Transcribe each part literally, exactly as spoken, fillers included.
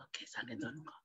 Okay, sa qai donu qo.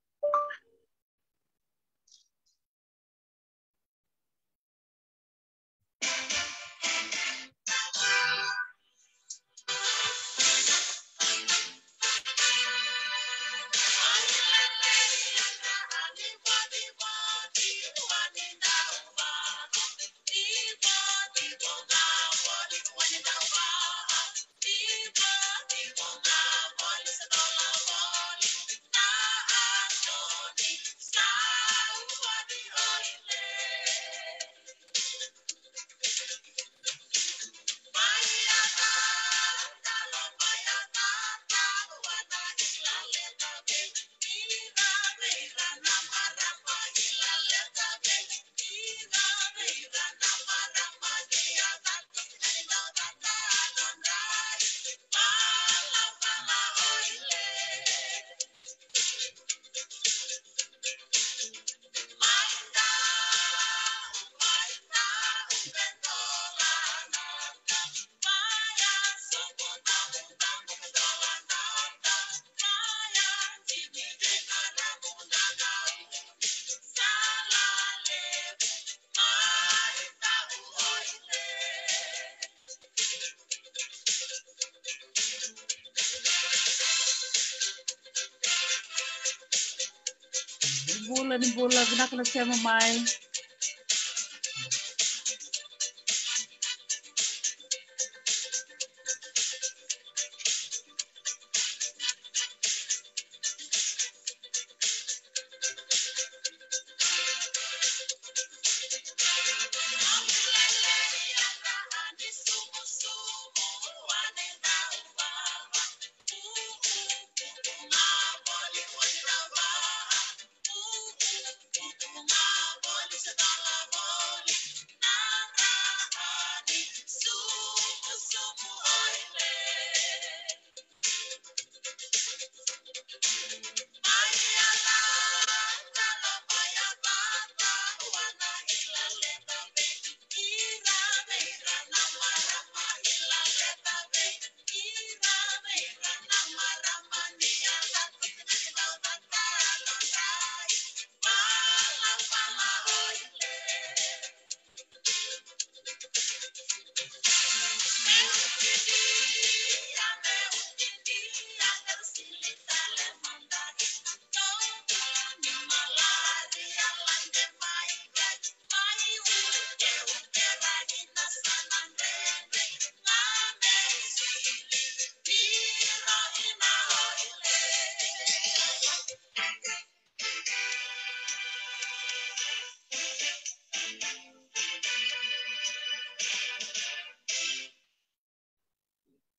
Ni bula, ni bula, vinaka na sema mai.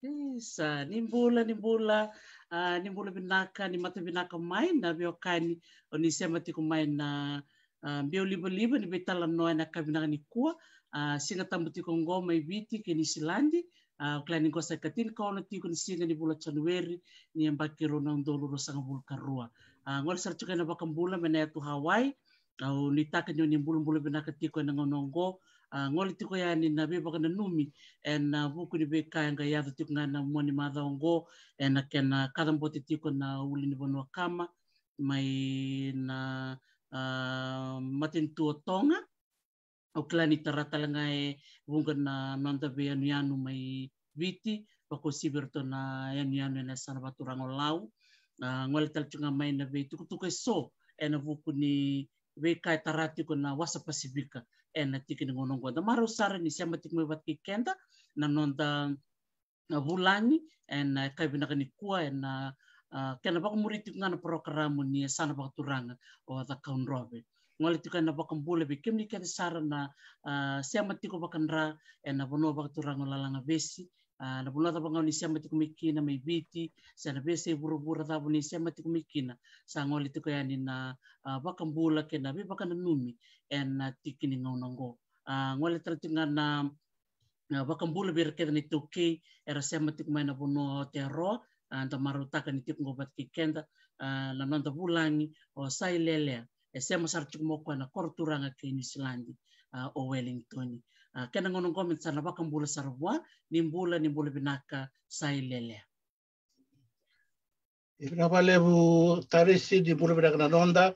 Isa, ni bula, ni bula, ah, ni bula vinaka, ni mata vinaka mai na veiwekani, o ni sema tiko mai na, ah, biau livaliva ni veitalanoa ena ka vinaka ni kua, ah, Siga Tabu tiko oqo mai Viti kei Niusiladi, ah, o kila ni qo sa ikatini ka ono tiko ni siga ni vula Janueri, ni yabaki rua na udolu ruasagavulu ka rua. Ah, gole sara tiko ena vakabula mai na yatu Hawaii, au nuitaka ni o ni bulabula vinaka tiko ena gauna oqo. Ah, gole tiko yani na veivakananumi ena vuku ni veika e qai yaco tiko ga ena mua ni macawa oqo, ena kena kacabote tiko na ulunivanua kama mai na, ah, matanitu o Toga. Au kila ni tara tale ga e vuqa na noda veiyanuyanu mai Viti, vakauasivi iratou na yanuyanu ena yasana vakaturaga o Lau. Ah, gole tale tiko ga mai na veitukutuku eso ena vuku ni veika e tara tiko na wasa Pasifika ena tiki ni gauna oqo. Da marau sara ni sema tiko mai vata kei keda na noda, ah, vulagi ena, ah, yakavi vinaka ni kua ena, ah, kena vakamuri tiko ga na parokaramu ni yasana vakaturaga o Cakaudrove. Gole tiko ena vakabula vei kemuni kece sara na, ah, sema tiko vakadra ena vanua vakaturaga o Lalagavesi, ah, na vanua cava ga o ni sema tiko mai kina, mai Viti se na veiyasai vuravura cava o ni sema tiko mai kina. Sa gole tiko yani na, ah, vakabula kei na veivakananumi ena tiki ni gauna oqo. Ah, gole tale tiko ga na, ah, vakabula vei ira kece na iTaukei era sema tiko mai na vanua o Aotearoa. Ah, da marautaka ni tiko oqo vata kei keda, ah, na noda vulagi o Sailelea, e sema sara tiko mai o koya na koro turaga kei Niusiladi, ah, o Wellington. Ah, kena gauna oqo me da sa na vakabula sara vua. Ni bula, ni bula vinaka Sailelea. Vinaka vakalevu Tarisi, ni bula vinaka na noda.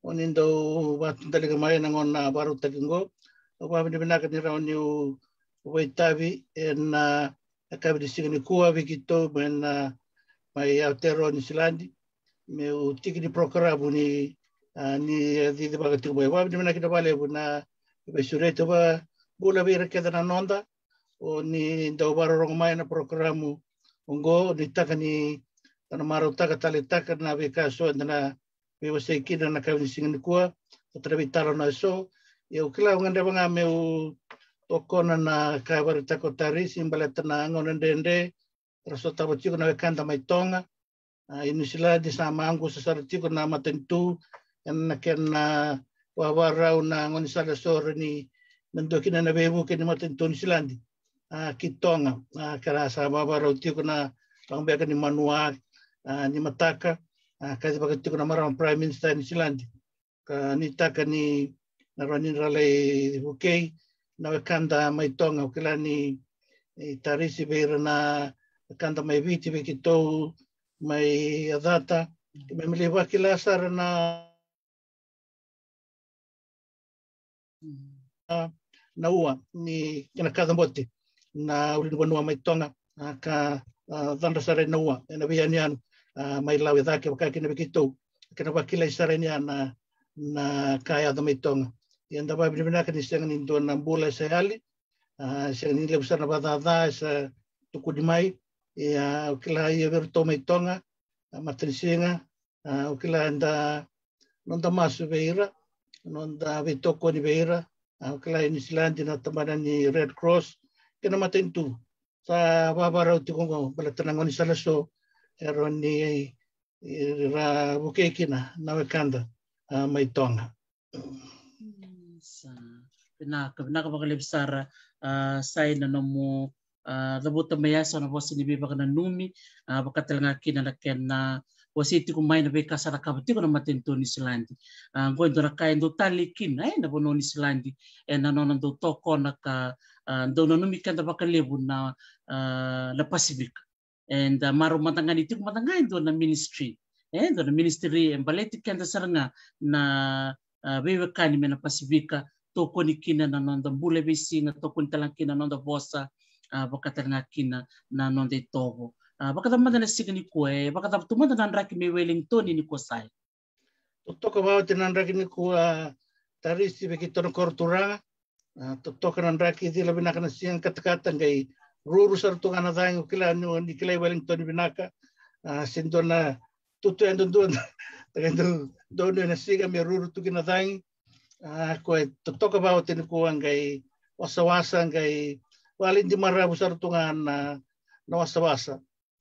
O ni dau vakatudaliga mai na gauna vakarautaki oqo. Au vakavinavinaka ni rawa niu vakaitavi ena yakavi ni siga nikua vei keitou mai na, mai Aotearoa Niusiladi, meu tiki ni porokaramu ni, a, ni cicivaka tiko mai. Vakavinavinaka kina vakalevu na veisureti. Au vakabula vei ira kece na noda o ni dau vakarorogo mai na porokaramu oqo, nuitaka ni da na marautaka taleitaka na veika eso eda na veivosaki kina na yakavi ni siga nikua, vata na veitalanoa eso. Ia au kila au gadreva ga meu tokona na ka e vakaraitaka o Tarisi baleta na gauna dredre era sotava tiko na wekada mai Toga. A, i Niusiladi sa maqusa sara tiko na matanitu ena kena vakavakarau na gaunisala eso ni na dua kina na veivuke ni matanitu o Niusiladi, a, ki Toga. A, ka ra sa vakavakarau tiko na lako beka ni manua, a, ni mataka, a, kacivaka tiko na marama Prime Minister e Niusiladi. Ka nuitaka ni na rawa ni ra lai vukei na wekada mai Toga. Au kila ni, e, Tarisi, vei ira na wekada mai Viti, vei keitou mai Yacata, keimami lai vakila sara na na, na ua ni kena kacabote na ulunivanua mai Toga, a, ka, a, cadra sara ena ua ena veiyanuyanu, a, mai Lau e cake, vaka kina vei keitou, kena vakilai sara yani na, na ka yaco mai Toga. Ia da vakavinavinaka ni sega ni dua na bula e sa yali, a, sega ni levu sara na vakacaca e sa tukuni mai. Ia au kila ia vei iratou mai Toga, a, matanisiga, a, au kila eda, noda masu vei ira, noda veitokoni vei ira. A, au kila i Niusiladi na tabana ni Red Cross kei na matanitu sa vakavakarau tiko oqo baleta na gaunisala eso e rawa ni, e, ra vukei kina na wekada, a, mai Toga. Mm, sa vinaka, vinaka vakalevu sara, a, Sai, na nomu, a, cavuta mai eso na vosa ni veivakananumi, a, vaka tale ga kina na kena vosa tiko mai na veika sa cakava tiko na matanitu o Niusiladi. A, oqo e dua na ka e dau talei kina, e, na vanua o Niusiladi ena nona dau tokona ka, a, dau nanumi keda vakalevu na, a, na Pasifika. Eda marau mada ga ni tiko mada ga e dua na ministry, e dua na ministry e baleti keda sara ga na, a, veiwekani mai na Pasifika, tokoni kina na noda bula e veisiga, tokoni tale ga kina na noda vosa, a, vaka tale ga kina na noda itovo. A, vakacava mada na siga nikua, e vakacava tu mada na draki mai Wellington nikua, Sai? Totoka vakaoti na draki nikua, Tarisi, vei keitou na koro turaga. A, totoka na draki, cila vinaka na siga, katakata, qai ruru sara tu ga na cagi. Au kila ni, ni kilai Wellington vinaka. A, se dua na tutu yadudua, ta qai dau, dau nuya na siga me ruru tu kina na cagi. A, koya e totoka vakaoti nikua, qai wasawasa, qai vale di maravu sara tu ga na, na wasawasa.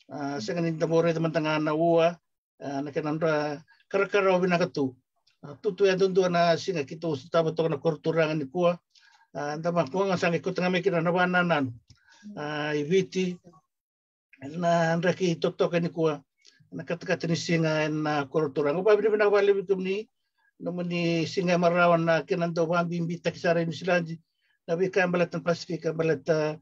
A, sega ni da bau raica mada ga na ua, a, na kena dra karakara o vinaka tu. A, tutu yadudua na siga keitou sotava toka na koro turaga nikua. A, da vakua ga sa qai kauta ga mai kina na vakanananu, a, i Viti. Na draki totoka nikua, na katakata ni siga ena koro turaga. Au vakavinavinaka vakalevu vei kemuni, nomuni siga e marawa, na kena dau vakabibitaki sara i Niusiladi na veika e baleta na Pasifika, baleta,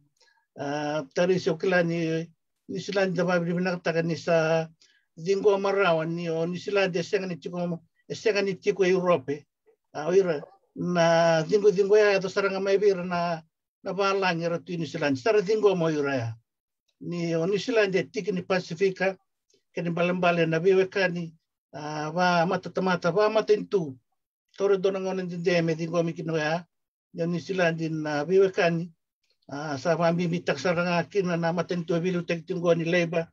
a, Tarisi, au kila ni Niusiladi da vakavinavinakataka ni sa ciqoma rawa ni o Niusiladi e sega ni tiko, e sega ni tiko e Europe. A, o ira na ciqociqo ya e yaco sara ga mai vei ira na, na valagi era tu i Niusiladi, sa ra ciqoma o ira ya. Ni o Niusiladi e tiki ni Pasifika, kena ibalebale na veiwekani, a, vamatatamata, vamatanitu. Taura e dua na gauna dede me ciqomi kina oya. Ia o Niusiladi na veiwekani, a, sa vakabibitaka sara ga kina na matanitu e veiliutaki tiko oqo ni Labour,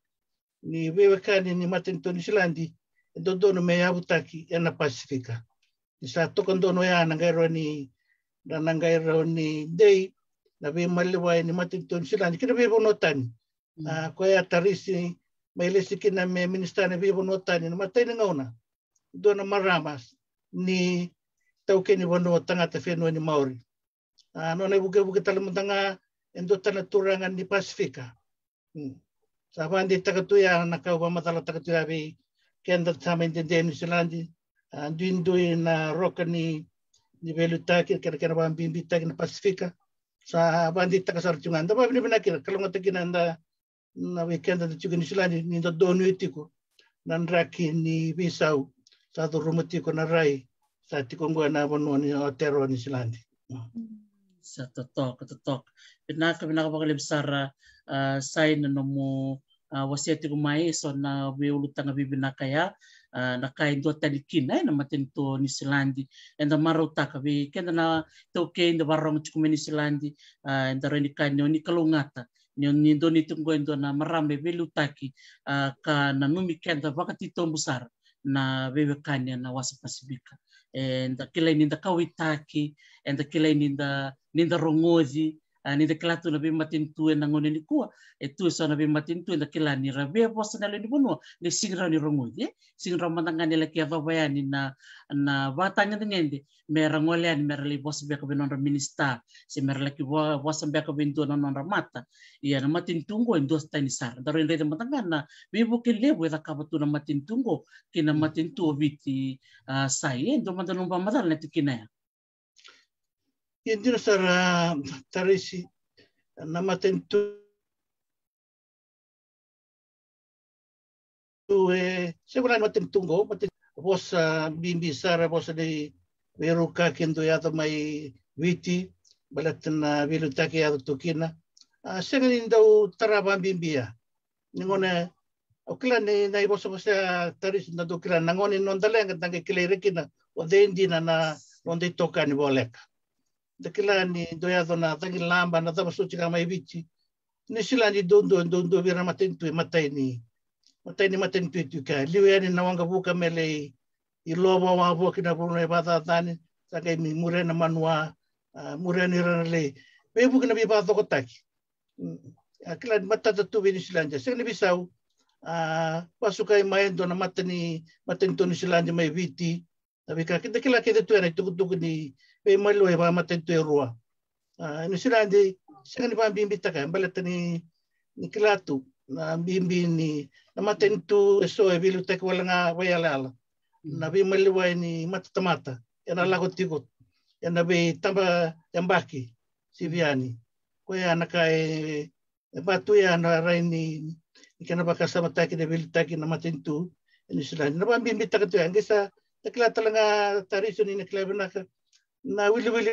ni veiwekani ni matanitu o Niusiladi e dodonu me yavutaki ena Pasifika. Ni sa toka donu oya na qai rawa ni, na, na qai rawa ni dei na veimaliwai ni matanitu o Niusiladi ki na veivanua tani. Mm. A, koya Tarisi mai lesi kina me minisita ni veivanua tani na imatai ni gauna, dua na marama ni taukei ni vanua, tagata fenua ni Maori. A, nona ivukevuke tale mada ga e dua tale na turaga ni Pasifika. Mm. Sa vakadeitaka tu ya na ka au vakamacalataka tu ya vei keda sa mai dede e Niusiladi. A, duidui na roka ni, ni veiliutaki, kena, kena vakabibitaki na Pasifika. Sa vakadeitaka sara tiko ga, da vakavinavinaka kina, kalougata kina da, na vei keda da tiko e Niusiladi, ni da donuya tiko na draki ni veisau sa curuma tiko na rai sa tiko qo ena vanua ni Aotearoa, Niusiladi. Sa totoka, totoka. Vinaka, vinaka vakalevu sara, ah, Sai, na nomu, ah, wasea tiko mai eso na veiulutaga vivinaka ya, ah, na ka e duatani kina, eh, na matanitu o Niusiladi. Eda marautaka vei keda na taukei da vakarorogo tiko mai Niusiladi, ah, eda rai ni ka ni o ni kalougata ni o ni dua ni tiko qo e dua na marama e veiliutaki, ah, ka nanumi keda vakatitobu sara na veiwekani ena wasa Pasifika. Eda kilai ni da kauwaitaki, eda kilai ni da, ni da rogoci, ah, ni da kila tu na veimatanitu ena gauna nikua, e tu eso na veimatanitu eda kila ni ra via vosa na lewe ni vanua, ni sega ni rawa ni rogoci, eh? Sega ni rawa mada ga ni laki yacova yani na, na vakatagedegede me ra gole yani me ra lai vosa beka vei nodra minisita, se me ra laki vo-, vosa beka vei dua na nodra mata. Ia na matanitu qo e duatani sara. Da rai raica mada ga na veivuke levu e cakava tu na matanitu qo kei na matanitu o Viti, ah, Sai. E dua mada nomu vakamacala na tikina ya. Ia dina sara, Tarisi, na matanitu e, se vaka na matanitu qo, matanitu vosa bibi sara, vosa nei veiruka ke dau yaco mai Viti, baleta na veiliutaki e yaco tu kina. Ah, sega ni dau tara vakabibi ya. Ni gauna, au kila ni na ivosavosa ya, Tarisi, na dau kila na gauna ni noda leqa da qai kilai ira kina o cei dina na noda itokani voleka. Da kila ni dau yaco na cagilaba, na cava soti ga mai Viti. Niusiladi duadua, duadua vei ira na matanitu e matai ni, matai ni matanitu e tu kea. Liu yani na waqavuka me lai ilova wavoki na vanua e vakacacani, sa qai mai muria na manua, ah, muria ni ra na lai veivuke na veivakacokotaki. Mm. A kila ni matata tu vei Niusiladi, sega ni veisau. Ah, vasukai mai e dua na matani, matanitu o Niusiladi mai Viti. Na veika keda kila kece tu ena itukutuku ni veimaliwai vakamatanitu e rua. Ah, Niusiladi sega ni vakabibitaka, baleta ni, ni kila tu na bibi ni na matanitu eso e veiliutaki wale ga vakaiyalayala. Na veimaliwai ni matatamata ena lako tiko ena veitaba yabaki sivi yani. Koya na ka e, e vatu ya na rai ni, ni kena vakasamataki na veiliutaki na matanitu e Niusiladi. Na vakabibitaka tu ya, qai sa na kila tale ga, Tarisi, ni na kila vinaka na wiliwili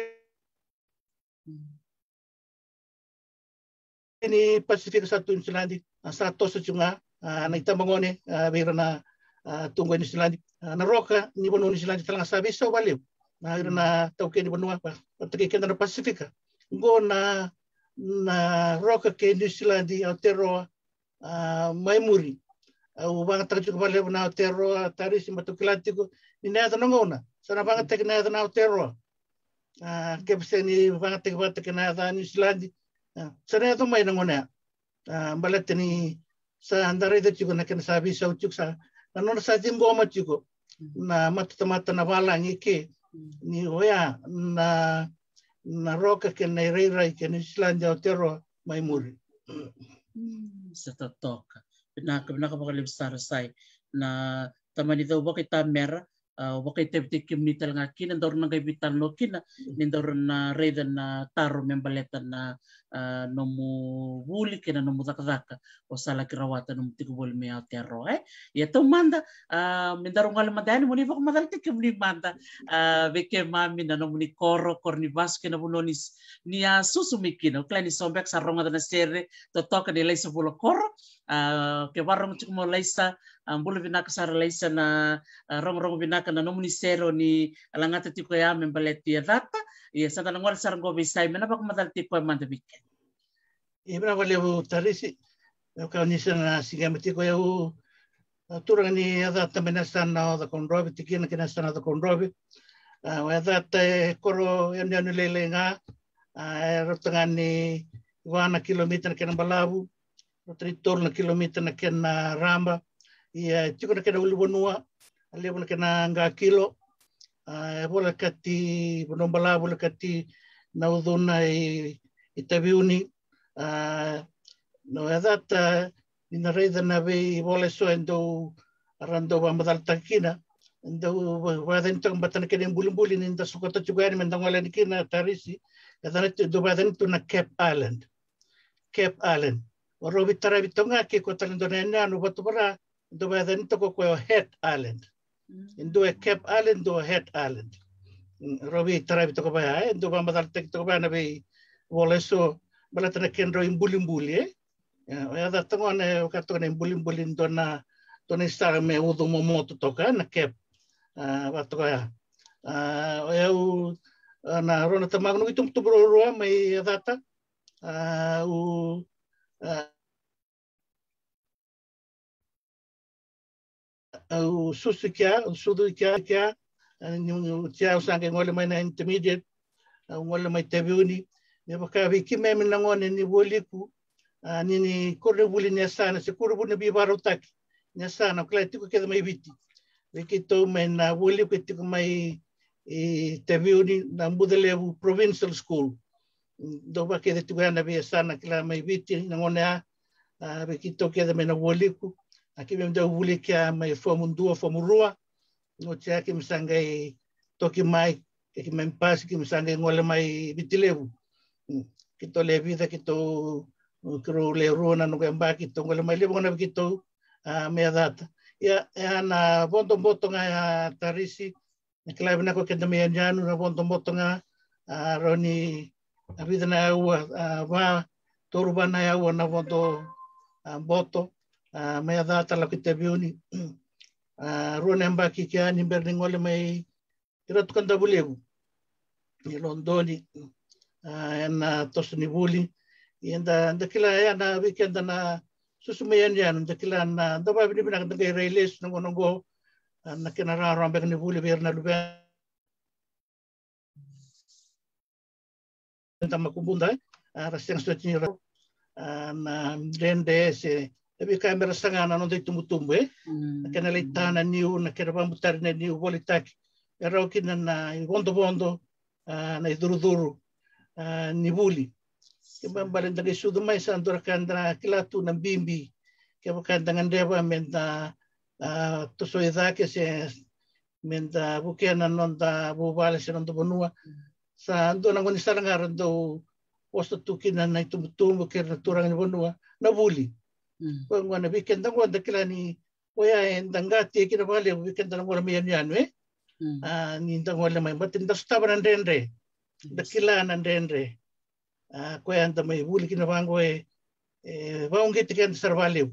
ni Pasifika sa tu e Niusiladi, ah, sa toso tiko ga, ah, na itabagone, ah, vei ira na, ah, tu qo e Niusiladi. Ah, na roka ni vanua o Niusiladi tale ga sa veisau vakalevu. Na ira na taukei ni vanua, va, vata kei keda na Pasifika. Qo na, na roka kei Niusiladi, Aotearoa, ah, mai muri. Au vagataka tiko vakalevu na Aotearoa, Tarisi, baleta au kila tiko ni na yaco na gauna sa na vagataki na yaca na Aotearoa. Ah, ke se ni vagataki vata kei na yaca Niusiladi, ah, sa na yaco mai na gauna ya. Ah, baleta ni sa da raica tiko na kena sa veisau tiko, sa na nodra sa ciqoma tiko na matatamata, na valagi ke ni oya na, na roka kei na irairai kei Niusiladi, Aotearoa mai muri. Mm, sa totoka. Vinaka, vinaka vakalevu sara, Sai. Na tamani cau vakaitamera, ah, au vakaitavitaki kemuni tale ga kina, daru na qai veitalanoa kina ni daru na raica na taro me baleta na, ah, nomu vuli kei na nomu cakacaka o sa laki rawata nomu tiko voli mai Aotearoa, eh? Ia taumada, ah, me daru gole mada yani, mo ni vakamacalataki kemuni mada, ah, vei keimami na nomuni koro, koro ni vasu kei na vanua ni s-, ni a susu mai kina. Au kila ni so beka sa rogoca na sere totoka nei Laisa Vula Koro. Ah, ke vakarorogo tiko mai o Laisa, ah, bula vinaka sara Laisa, na, ah, rogorogo vinaka na nomuni sere o ni lagata tiko ya me baleti Yacata. Ia sa da na gole sara qo vei Sai me na vakamacalataki koya mada vei keda. Ia vinaka vakalevu Tarisi. Au kaya ni sa na sigama tiko, au, ah, turaga ni Yacata mai na yasana o Cakaudrove, tikina kei na yasana o Cakaudrove. Ah, o Yacata e koro yanuyanu lailai ga. Ah, e rauta ga ni va na kilomita na kena balavu, rauta ni tolu na kilomita na kena raba. Ia e tiko na kena ulunivanua, a levu na kena qakilo. Ah, e volekati Vanuabalavu, volekati Naucuna i, i Taveuni. Ah, o Yacata, ni na raica na veivola eso e dau, ra dau vakamacalataka kina, e dau va-, vakayacanitaka vata na kena ibulibuli ni da sokota tiko yani me da gole yani kina, Tarisi. E yacana tu, dau vakayacani tu na Cape Island. Cape Island. Vakarau veitaravi toka ga kei koya tale dua na yanuyanu, Vatuvara, Dua vakayacani toka o koya o Head Island. E dua e Cap Island, dua o Head Island. Rau veitaravi toka vaya, e dua vakamacalataki toka vaya na veivola eso baleta na kedrau ibulibuli, e. E, o ya ca toka gona e vaka toka na ibulibuli dua na, dua na isala me ucu momoto toka na Cap. A, vaka toka ya. A, o yau, a, na rua na tamaqu noqu itubutubu ruarua mai Yacata. A, u, a, au susu i kea, au sucu i kea, i kea, a, ni, ni, tia au sa qai gole mai na intermediate, au gole mai Taveuni. Me vaka vei keimami na gone ni vualiku, a, ni, ni koronivuli ni yasana, se koronivuli ni veivakarautaki ni yasana, au kila e tiko kece mai Viti. Vei keitou mai na vualiku e tiko mai i Taveuni, na Bucalevu Provincial School. Dau vakece tiko ya na veiyasana kila mai Viti na gone ya, a, vei keitou kece mai na vualiku. A, keimami dau vuli kea mai fomu dua, fomu rua. Oti ya keimami sa qai toki mai, ke keimami pasi, keimami sa qai gole mai Viti Levu. Mm. Keitou le vica, keitou, keirau le rua na noqu yabaki, keitou gole mai, levu gona vei keitou, a, mai Yacata. Ia, ia na vodo Boto ga ya Tarisi, na kila vinaka o keda mai yanuyanu, na vodo Boto ga, a, rawa ni, a, vica na aua, a, va, toru va na aua na vodo, a, Boto, a, mai Yacata lako i Taveuni. A, rua na yabaki kea ni bera ni gole mai i Ratu Kadavulevu, i Lodoni, a, ena toso ni vuli. Ia da, da kila ya na vei keda na susu mai yanuyanu, da kila na, da vavinavinaka da qai rai lesu na gauna oqo, a, na kena rawarawa beka ni vuli vei ira na luveda makubuda, a, ra sega soti ni ra, a, na dredre se na veika me ra saga na noda itubutubu, e. Mm. Na kena lai ta na niu, na kena vabutari na niu, volitaki. E rawa kina na ivodovodo, a, na icurucuru, a, ni vuli. Kena ibalebale da qai sucu mai sa dua na ka da kila tu na bibi. Kevaka da gadreva me da, a, tosoi cake se me da vukea na noda vuvale se noda vanua. Sa dua na gaunisala ga ra dau vosa tu kina na itubutubu kei ira na turaga ni vanua, na vuli. Mm. Koya gona vei keda gona da kila ni koya eda qati kina vakalevu vei keda na gole mai yanuyanu, e? Mm. A, ni da gole mai, baleta ni da sotava na dredre. Da kila na dredre. A, koya eda mai vuli kina vaqo e, e vauqeti keda sara vakalevu.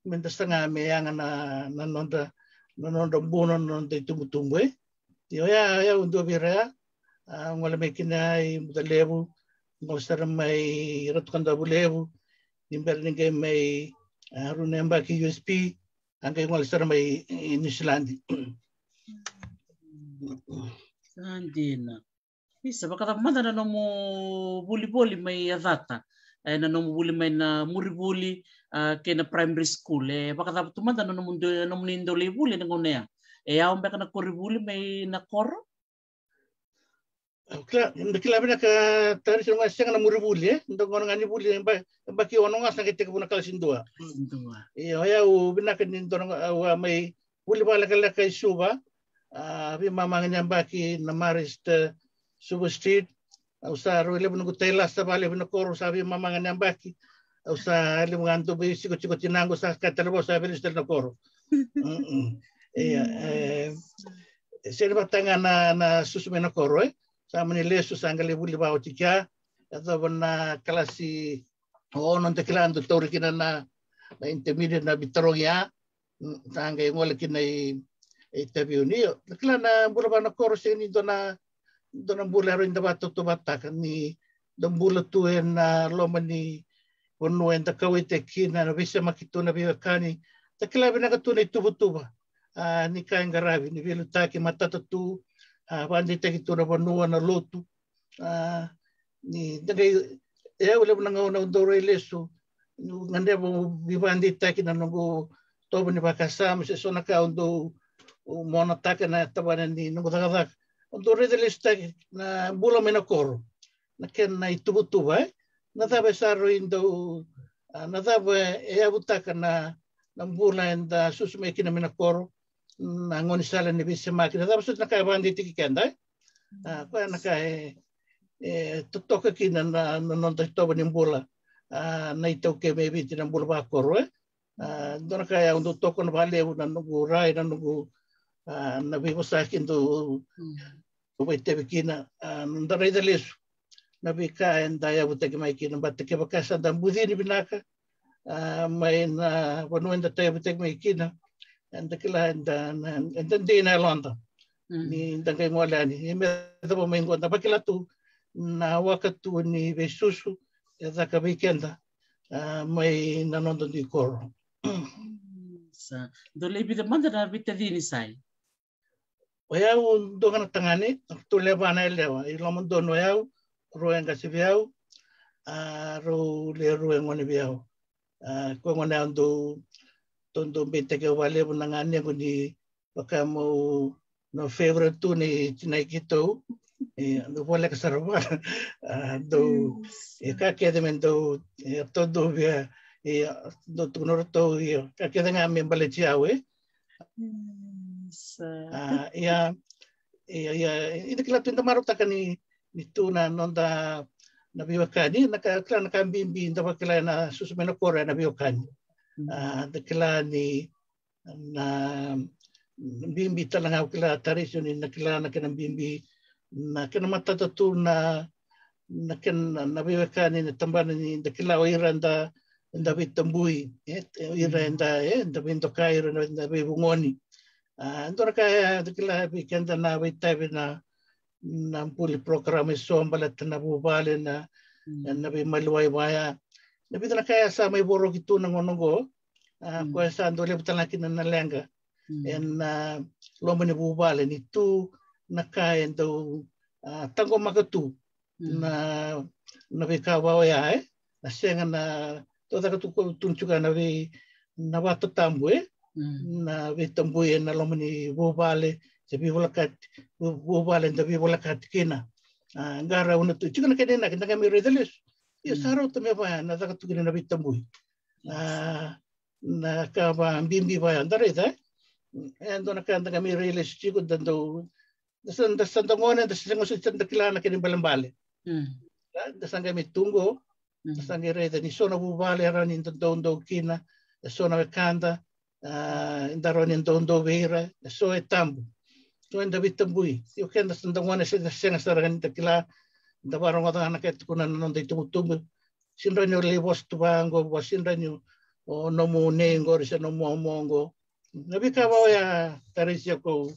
Me da saga me yaga na, na nodra, na nodra bula, na noda itubutubu, e. Io, ya, ya, au dua vei ira ya, a, gole mai kina i Bucalevu, gole sara mai Ratu Kadavulevu, ni bera ni qai mai, a, rua na yabaki i U S P, a qai gole sara mai i Niusiladi. Sa dina. Isa, vakacava mada na nomu vulivoli mai Yacata? E, na nomu vuli mai na murivuli, a, kei na primary school. E, vakacava tu mada na nomu dau, nomuni dau lai vuli na gauna ya? E yawa beka na koronivuli mai na koro? Au kila, da kila vinaka Tarisi, au sega na murivuli, e? Da gauna ga ni vuli, ba, yabaki ono ga sa qai tekivu na kalasi dua. Dua. Io, o yau vinaka ni dua na, au a mai vuli vakalekaleka i Suva, a, veimama ga ni yabaki na Marist, e, Suva Street. Au sa rui levu noqu tailasa vakalevu na koro, sa veimama ga ni yabaki. Au sa levu ga dau veisikosiko tinaqu, sa ka tale vou sa veilesu tale na koro. Mm-mm. Ia, e, sega ni vata ga na, na susu mai na koro, e. Sa mani lesu, sa qai lai vuli vakaoti kea. Yacova na kalasi ono da kila dau tauri kina na, na intermediate na veitarogi ya. Mm, sa qai gole kina i, i Taveuni. Io, da kila na bula vaka na koro sega ni dua na, dua na bula e rawa ni da vakatautauvatataka ni da bula tu ena loma ni vanua eda kauwaitaki kina, na veisemaki tu na veiwekani. Da kila vinaka tu na ituvatuva, a, ni ka e qaravi, ni veiliutaki, matata tu, a, vakadeitaki tu na vanua, na lotu. A, ni da qai, e, au levu na gauna au dau rai lesu, niu gadreva au veivakadeitaki na noqu tovo ni vakasama se so na ka au dau monataka na tavana ni noqu cakacaka. Au dau raica lesutaki na bula mai na koro, na kena ituvatuva, e. Na cava e sa rui dau, a, na cava e yavutaka na, na bula eda susu mai kina mai na koro, na gaunisala ni veisemaki, na cava soti na ka e vakadeitaki keda, e. A, koya na ka e, e totoka kina na, na noda itovo ni bula, a, na iTaukei mai Viti, na bula vakoro, e. A, dua na ka e au dau tokona vakalevu na noqu rai, na noqu, a, na veivosaki dau, mm, dau vakaitavi kina, a, na noda raica lesu na veika eda yavutaki mai kina, baleta kevaka sa da bucini vinaka, a, mai na vanua eda tauyavutaki mai kina, eda kila eda, na, eda dei na yaloda. Mm. Ni da qai gole yani, e me cava mai qo, da vakila tu na waka tu ni veisusu e caka vei keda, a, mai na noda dui koro. Sa, dou lai vica mada na veitacini, Sai? O yau dua ga na tagane, tu levu na yalewa, i loma donu o yau, rua e qase vei au, a, rau le rua e gone vei au. A, koya gona au dau, dau, dau beitaki au vakalevu na ganequ ni vaka meu na favorite tu ni tinai keitou. E, dau voleka sara vua. A, dau, e, ka kece me dau, e, ratou dau via, e, dau tukuna ratou, e, ka kece ga me baleti au, e. Mm, sa. A, ia, ia, ia, eda kila tu eda marautaka ni, ni tu na noda, na veiwekani, na ka, kila na ka bibi, da vakila na susu mai na koro na veiwekani. Mm. A, da kila ni, na bibi tale ga au kila Tarisi ni na kila na kena bibi, na kena matata tu na, na kena, na veiwekani, na tabana ni da kila o ira da, da veitabui, e, o ira, mm, da, e, da veidokai, ira da veivugoni. A, dua na ka e da kila vei keda na veitavi na, na buli program eso baleta na vuvale, na, mm, na veimaliwai vaya. Na vica na ka e sa mai voroki tu na gauna oqo, a, mm, koya sa dau levu tale ga kina na leqa. Mm. Ena, a, loma ni vuvale ni tu na ka e dau, a, taqomaka tu. Mm. Na, na veika va oya, e? Na sega na, dau caka tu ko tu tiko na vei, na vatatabu, e? Mm. Na veitabui ena loma ni vuvale, se veivolekati, vu-, vuvale da veivolekati kina. A, qarauna tu, tiko na kena inaki, da qai mai raica lesu. Ia, mm, sa rauta me vaya na caka tu kina na veitabui. A, na ka va bibi vaya da raica, e? E dua na ka da qai mai raica lesu tiko, da dau, da sa, da sa da gone, da sa sega soti da kila na kena ibalebale. Mm. Da, da sa qai mai tu qo, mm, da sa qai raica ni so na vuvale e rawa ni da doudou kina, e so na wekada, a, da rawa ni doudou vei ira, e so e tabu. So eda veitabui. Io, keda sa da gone, se da sega sara ga ni da kila, da vakarogoca ga na ka e tukuna na noda itubutubu. Sega ni o lai vosa tu vaqo, vua sega ni o nomu nei qori se nomu momo qo. Na veika va oya Tarisi, o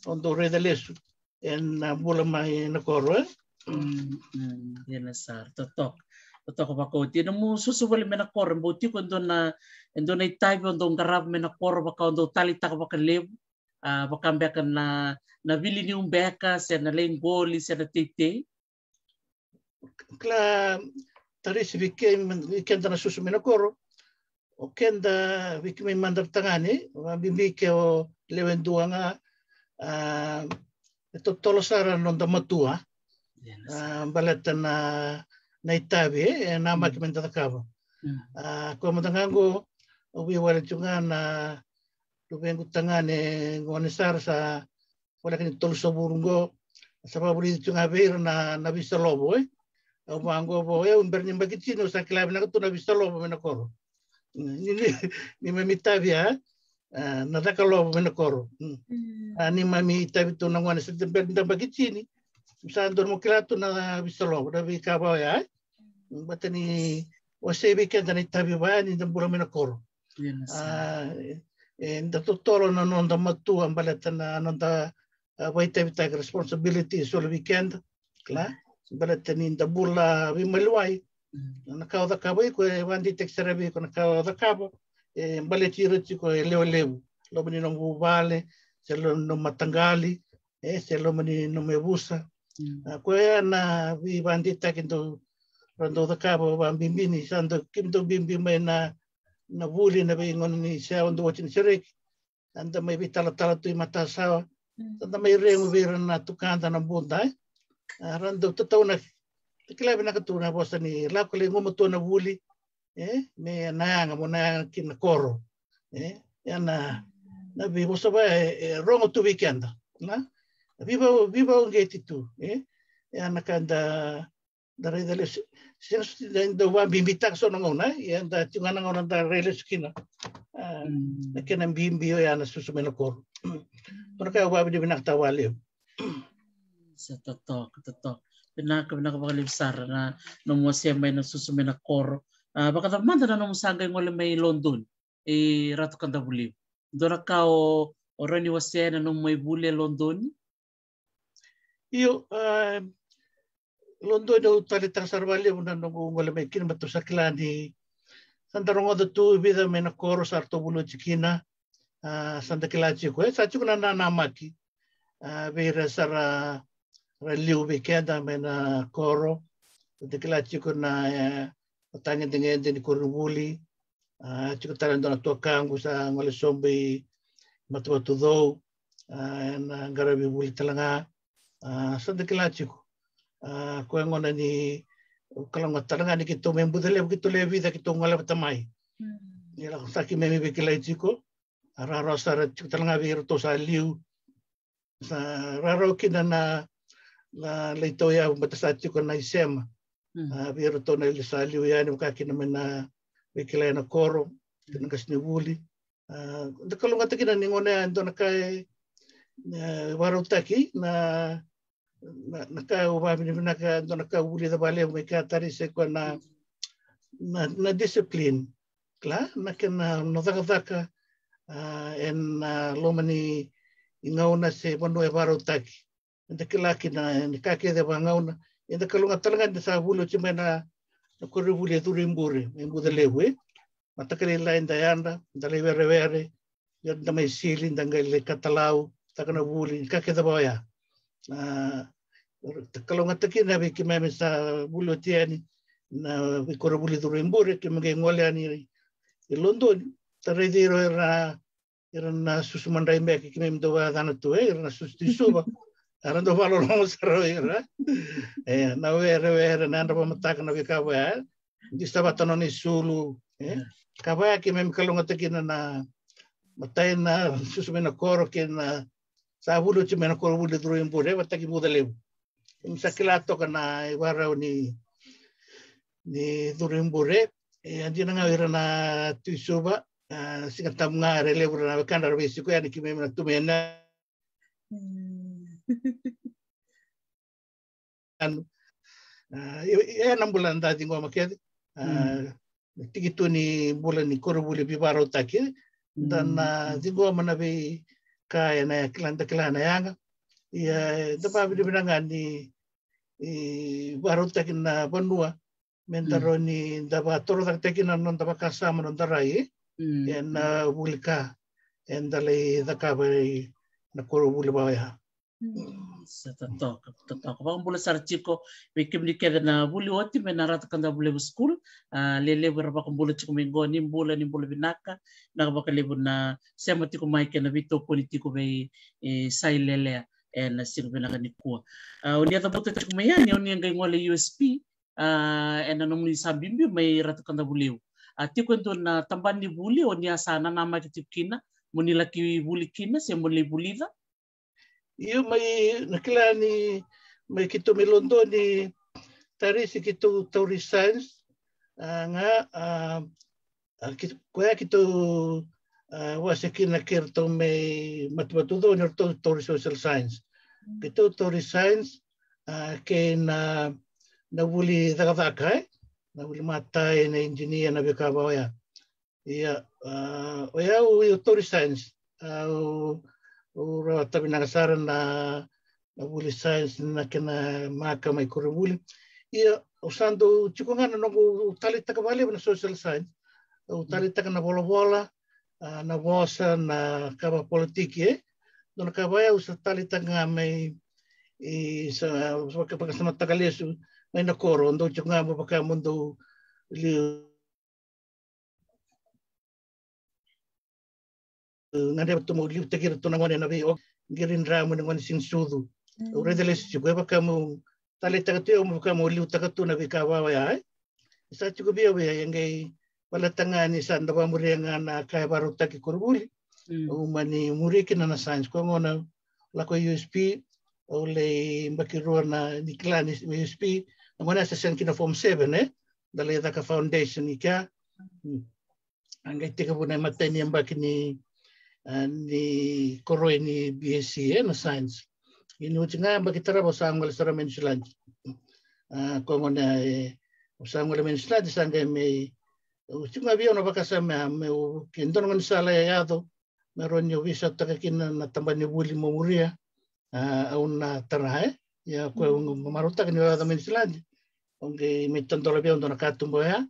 au dau raica lesu ena bula mai na koro, e? Mm, mm, dina sara, totoka. Totoka vakaoti. Nomu susu voli mai na koro, bau tiko e dua na, e dua na itavi o dau qarava mai na koro, vaka o dau taleitaka vakalevu, a, vaka beka na, na vili niu beka, se na lai qoli, se na teitei? Kila Tarisi, vei keda na susu mai na koro, o keda, vei keimami mada na tagane, vakabibi ke o lewe dua ga, a, e totolo sara na noda matua. Ia, na, a, sa baleta na, na itavi, e, e namaki, mm, meda cakava. Mm. A, koya mada ga qo, au veiwali tu ga na luvequ tagane gone sara sa voleka ni tolusagavulu qo, sa vakavulici tu ga vei ira na, na veisalovo, e? Au vaqo vo, e, au bera ni yabaki tini, au sa kila vinaka tu na veisalovo mai na koro. Ni, ni, ni mami itavi, a, a, na caka lovo mai na koro. Mm. Mm. A, ni mami itavi tu na gone sa bera ni yabaki tini, sa dodonu mo kila tu na veisalovo, na veika va oya, e? Baleta ni wasei vei keda na itavi vaya ni da bula mai na koro. Ia, na sa. A, e, e, da totolo na noda matua baleta na noda, a, vakaitavitaki, responsibility e soli vei keda. Kila? Baleta ni da bula veimaliwai. Mm. Na ka o cakava iko, e vakadeitaki sara vei iko na ka o cakava. E baleti ira tiko e lewe levu. Loma ni nomu vuvale, se loma ni nomu mataqali, e, se loma ni nomu yavusa. Mm. A, koya na veivakadeitaki dau, ra dau cakava vakabibi ni sa dau, keimami dau bibi mai na, na vuli, na veigauna ni sa dau oti na sereki. Sa da mai veitalatala tu i matasawa. Mm. Sa da mai regu vei ira na tukada na buda, e? A, ra dau tataunaki. Da kila vinaka tu na vosa ni lako lai gumatua na vuli, e? Me na yaga, mo na yaga ki na koro, e? Ia na, na veivosa va, e, e rogo tu vei keda, na? Veiva-, veivakauqeti tu, e? Ia na ka da, da raica lesu, sega soti ni da dau vabibitaka so na gauna, ia da tiko ga na gauna da rai lesu kina. A, na kena bibi oya na susu mai na koro. Dua na ka au vakavinavinakataka vakalevu. Sa totoka, totoka. Vinaka, vinaka vakalevu sara na nomu wasea mai na susu mai na koro. A, vakacava mada na nomu sa qai gole mai Lodoni, e Ratu Kadavulevu? Dua na ka o, o rawa ni wasea na nomu mai vuli e Lodoni? Io, a, Lodoni au taleitaka sara vakalevu na noqu gole mai kina, baleta au sa kila ni sa da rogoca tu e vica mai na koro sa ratou vuli oti kina. A, sa da kila tiko, e, sa tiko na nanamaki, a, vei ira sa ra, ra liu vei keda mai na koro. Sa da kila tiko na, e, matagedegede ni koronivuli. A, tiko tale e dua na tuakaqu sa gole sobu i Matavatucou, a, ena qaravi vuli tale ga. A, sa da kila tiko. A, koya gona ni, au kalougata tale ga ni keitou mai Bucalevu, keitou lewe vica keitou gole vata mai. Mm. Ni lako sa keimami veikilai tiko. A, rawarawa sara tiko tale ga vei iratou sa liu. Sa rawarawa kina na, na lai tauyavu, baleta sa tiko na isema. Mm. A, vei iratou na sa liu yani, vaka kina mai na veikilai ena koro, kei na qasenivuli. A, da kalougata kina ni gauna ya e dua na ka e, e vakarautaki na, na, na ka au vakavinavinaka, e dua na ka au vulica vakalevu mai kea, Tarisi, e koya na, na, na discipline. Kila, na kena, na cakacaka, a, ena loma ni gauna se vanua e vakarautaki. Eda kila kina ni ka kece e vakagauna. Eda kalougata tale ga ni da sa vuli oti mai na, na koronivuli e Curu i Bure mai Bucalevu, e. Mataka lailai da yadra, da lai werewere, ia da mai sili, da qai lai katalau, taka na vuli, ka kece vaka oya. A, da kalougata kina vei keimami sa vuli oti yani na veikoronivuli Curu i Bure, keimami qai gole yani i Lodoni. Da raici ira, ira na, ira na susu madrai beka, keimami dau vakayacana tu, e, ira na susu Tui Suva. Era dau vakaloloma sara o ira. E, na werewere, na yadra vakamataka, na veika vaya. Disa vata nona isulu, e? Ka vaya keimami kalougata kina na matai na susu mai na koro kei na sa vuli oti mai na koronivuli Curu i Bure, e, vata kei Bucalevu. Keimami sa kila toka na ivakarau ni, ni Curu i Bure. E, a dina ga o ira na Tui Suva, a, Siga Tabu ga era levu ira na wekadra era veisiko yani, keimami na tu mai na Mm. A, e, e na bula da ciqoma kece. A, mm. Na tiki tu ni bula ni koronivuli veivakarautaki, da na, mm, ciqoma na veika ena kila, da kila na yaga. Ia, da vakavinavinaka ga ni, e, vakarautaki na vanua me da, mm, rawa ni da vakatorocaketaki na noda vakasama, noda rai, mm, ena, mm, vuli ka eda lai cakava ena koronivuli vaka oya. Mm, sa totoka, totoka. Vakabula sara tiko vei kemuni kece na vuli oti mai na Ratu Kadavulevu School. A, lelevu era vakabula tiko mai qo, ni bula, ni bula vinaka. Vinaka vakalevu na sema tiko mai kei na veitokoni tiko vei, e, Sailelea ena siga vinaka nikua. A, o ni a cavuta tiko mai yani, o ni a qai gole U S P, a, ena nomuni sa biubiu mai Ratu Kadavulevu. A, tiko e dua na tabana ni vuli o ni a sa nanamaki tiko kina mo ni laki vuli kina se mo ni lai vulica? Io, mai, na kila ni mai keitou mai Lodoni, Tarisi, keitou tauri science, a, ga, a, a, kei-, koya keitou, a, wase kina kei ratou mai Matavatucou, ni ratou tauri social science. Keitou tauri science, a, kei na, na vuli cakacaka, e? Na vuli matai, na engineer, na veika vaka oya. Ia, a, o yau, au tauri science. A, au, au rawata vinaka sara na, na vuli science, na kena maka mai koronivuli. Ia, au sa dau tiko ga na noqu, au taleitaka vakalevu na social science. Au taleitaka na volavola, a, na vosa, na ka vakapolitiki, e. Dua na ka vaka oya au sa taleitaka ga mai, e, sa, sa vaka, vakasamataka lesu mai na koro, dau tiko ga mo vaka mo dau liu, gadreva tu mo liutaki iratou na gone ena vei, o qiri dramu ni gone siganisucu. Mm. Au raica lesu tiko, e vaka mo taleitaka tu, e, mo vaka mo liutaka tu na veika vaka oya, e. Sa tiko vei au, e, e qai baleta ga ni sa da vakamuria ga na ka e vakarautaki koronivuli. Mm. Au mani muri kina na science, koya gona lako U S P, au lai yabaki rua na ni kila ni U S P, Gona sa sega kina form seven, e? Da lai caka foundation i kea. Mm. A qai tekivu na imatai ni yabaki ni, a, ni koroi ni B S C, e, na science. Ia ni oti ga yabaki tarava au sa gole sara mai Niusiladi. A, koya gona, e, au sa gole mai Niusiladi, sa qai mai, au tiko ga vei au na vakasama ya, meu, ke dua na gaunisala e yaco, me rawa niu veisautaka kina na tabana ni vuli mo muria, a, au na tara, e. Ia koya au marautaka niu yaco mai Niusiladi, au qai mai tadola vei au dua na katuba oya,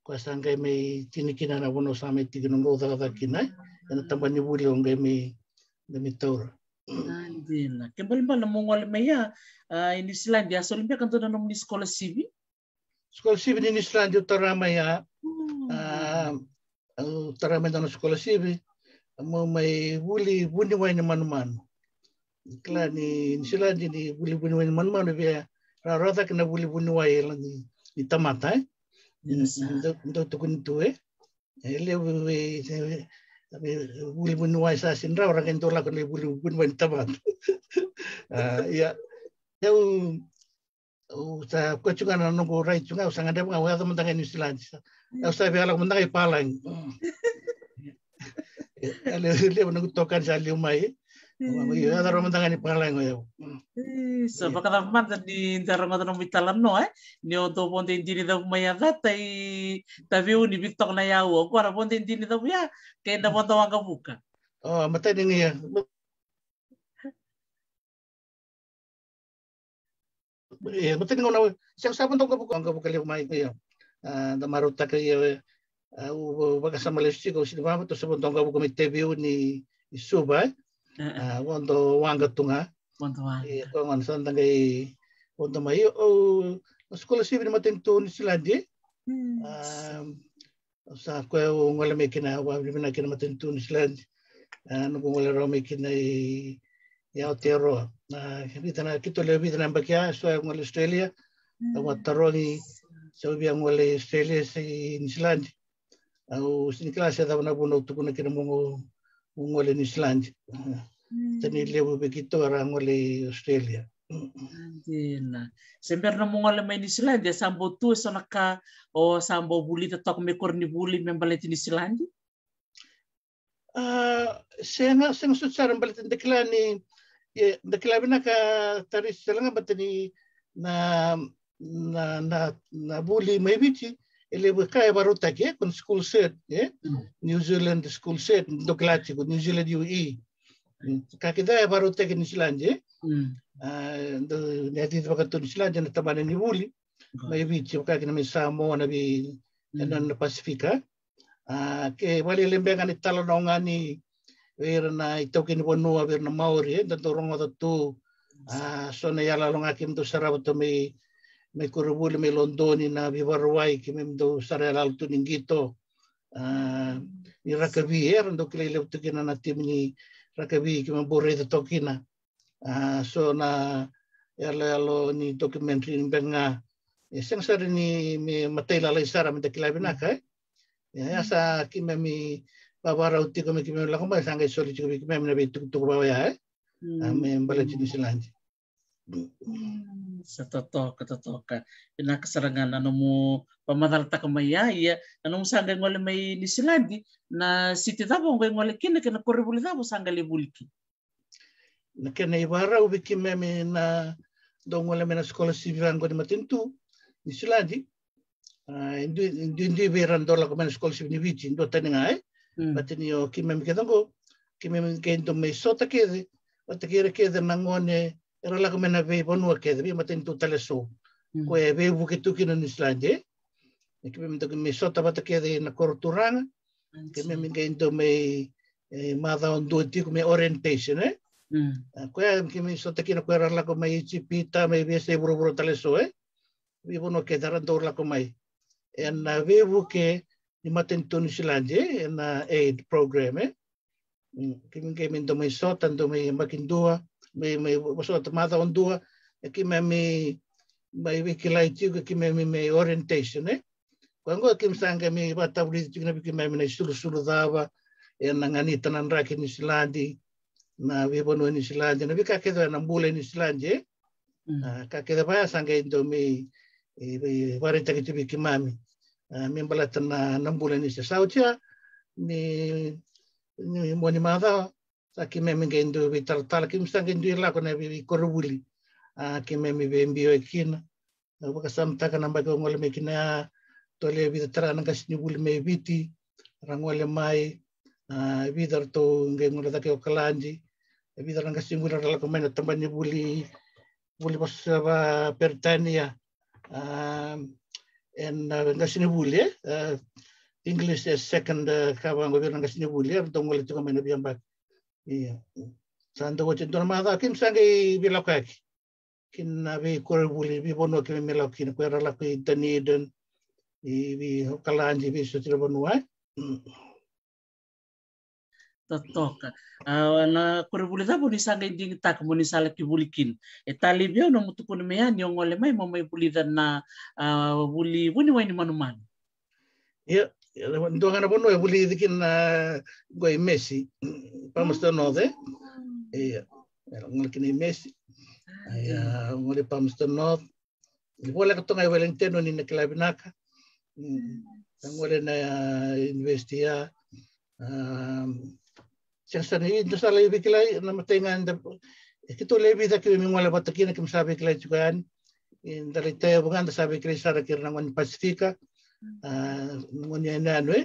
koya sa qai mai tini kina na vanua sa mai tiki na noqu cakacaka kina, e, ena tabana ni vuli au qai mai, qai mai taura. A, dina. Ke balebale na mo gole mai ya, a, i Niusiladi, a soli beka dua na nomuni scholarship? Scholarship ni Niusiladi au tara mai ya. Mm. A, au tara mai dua na scholarship, mo mai vuli vuniwai ni manumanu. Kila ni Niusiladi ni vuli vuniwai ni manumanu, via rawarawa cake na vuli vuniwai ni, ni tamata, e? Yes, sir. Dau, dau tukuni tu, e? E levu vei, vei, vei vuli vuniwai sa sega ni rawa, ra qai dau lako na vuli vuniwai ni tamata. A, ia, au, au sa koya tu ga na noqu rai tu ga, au sa gadreva ga, au yaco mada ga i Niusiladi sa. Au sa via lako mada ga i palagi. Mm. E, levu, levu noqu itokani sa liu mai. Mm. Io, yaco rawa mada ga ni palagi o yau. Mm. E, sa vakacava mada ni da rogoca nomu italanoa, e? Ni o dau vodo i Dinicavu mai Yacata i Taveuni, vica toka na yaua. Oqo na vodo i Dinicavu ya, kei na vodo waqavuka. O, matai ni ga ya. E, matai ni gauna, sega, sa vodo waqavuka, waqavuka levu mai, io. A, da marautaka, io, e, a, au vakasama lesu tiko, au sega ni vakabauta, sa vodo waqavuka mai Taveuni i Suva, e. E, e. A, vodo waqa tu ga. Vodo waqa. E, koya gona sa da qai vodo mai, io, au, na scholarship ni matanitu Niusiladi, e. Mm. A, sa koya au gole mai kina, au vakavinavinaka kina matanitu Niusiladi. A, noqu gole rawa mai kina i, i Aotearoa. A, vica na, keitou lewe vica na yabaki ya, so au gole Australia. Mm. Au a tarogi se au via gole Australia se i Niusiladi. Au sega ni kila se cava na vuna au tukuna kina meu, meu gole Niusiladi. Mm. Tani levu vei keitou era gole i Australia. Dina. Se bera nomu gole mai Niusiladi, e sa bau tu eso na ka o sa bau vulica toka me koronivuli me baleti Niusiladi? A, sega, sega soti sara, baleta da kila ni, e, da kila vinaka Tarisi, tale ga baleta ni na, na, na, na vuli mai Viti, e levu ka e vakarautaki, e, ko na school cert, e? Mm. New Zealand school cert, dou kila tiko, New Zealand U E. Mm. Ka kece e vakarautaki e Niusiladi, e? Mm. A, dou, ni a cici vakatou Niusiladi na tabana ni vuli mai Viti, vaka kina mai Samoa, na vei, mm, ena, na Pasifika. A, ke vakalailai beka ni talanoa ga ni vei ira na itaukei ni vanua, vei ira na Maori, e, da dau rogoca tu. A, so na iyaloyalo ga keimami dau sarava tu mai, mai koronivuli, mai Lodoni, na Veivakarauwai, keimami dau sara iyaloyalo tu ni qito. A, ni rakavi, era dau kilai levu tu kina na timi ni rakavi, keimami bau raica toka kina. A, so na iyaloyalo ni documentary ni beka ga. E sega sara ni me matailalai sara me da kila vinaka, e. E, ya sa keimami vavarau tiko me keimami lako mai, sa qai soli tiko vei keimami na veitukutuku vaka oya, e. A, me baleti Niusiladi. Mm, sa totoka, totoka. Vinaka sara ga na nomu vakamacalataka mai ya, ia na nomu sa qai gole mai Niusiladi, na siti cava o qai gole kina kei na koronivuli cava o sa qai lai vuli kina? Na kena ivakarau vei keimami na dau gole mai na scholarship vaqo ni matanitu Niusiladi. A, e dui, e dui, e dui vei ira na dau lako mai na scholarship ni Viti, dua tani ga, e. Mm. Baleta ni o keimami kece qo, keimami qai dau mai sota kece vata kei ira kece na gone era lako mai na veivanua kece, veimatanitu tale eso. Mm. Ko e veivuke tu kina Niusiladi, e. E keimami dau mai sota vata kece na koro turaga. Keimami qai dau mai, e, macawa dua tiko me orientation, e. Mm. A, koya keimami sota kina ko era lako mai Ijipita, mai veiyasai vuravura tale eso, e. Veivanua kece era dau lako mai ena veivuke ni matanitu Niusiladi, e, ena aid program, e. Mm, keimami qai mai dau mai sota, dau mai yabaki dua, mai, mai vosota macawa dua, e keimami mai veikilai tiko, keimami mai orientation, e. Koya qo keimami sa qai mai vakatavulici tiko kina vei keimami na isulusulu cava ena ganita na draki Niusiladi, na veivanua Niusiladi, na veika kece ena bula e Niusiladi, e. Mm. A, ka kece vaya sa qai dau mai, e vakaraitaki tu vei keimami, a, me baleta na, na bula ni se sa oti ya ni, ni mua ni macawa. Sa keimami qai dui veitalatala, keimami sa qai dui lako na veikoronivuli, a, keimami veibiu kina. Au vakasamataka na yabaki au gole mai kina ya, tale e vica tale na qasenivuli mai Viti ra gole mai, a, vica ratou qai gole cake i Okaladi, e vica na qasenivuli ra lako mai na tabana ni vuli, vuli vosa vakaperitania, a, ena, a, qasenivuli, e, a, English as second, a, ka vaqo vei ira na qasenivuli, e, ratou gole tiko mai na veiyabaki. Ia. Sa dau oti e dua na macawa keimami sa qai veilakoyaki kina veikoronivuli, veivanua keimami lako kina, ko era lako i Dunedin, i vei Okaladi, veisotiri vanua, e. Mm. Totoka. A, na koronivuli cava ni sa qai digitaka mo ni sa laki vuli kina? E talei vei au nomu tukuna mai ya ni o gole mai mo mai vulica na, a, vuli vuniwai ni manumanu. Ia, ia, dua ga na vanua e vulici kina na, qo i Massey, Palmerston North, e? Ia, e, gole kina i Massey. Ia, gole Palmerston North. Ni voleka toka ga i Wellington, ni na kila vinaka. Mm. Sa gole na, a, university ya. A, sega sara ni da sa lai veikilai, na imatai ga da, e, keitou lai vica keimami gole vata kina, keimami sa veikilai tiko yani. E, da lai tauyavu ga, da sa veikilai sara kei ira na gone ni Pasifika. A, na gone yanuyanu, e.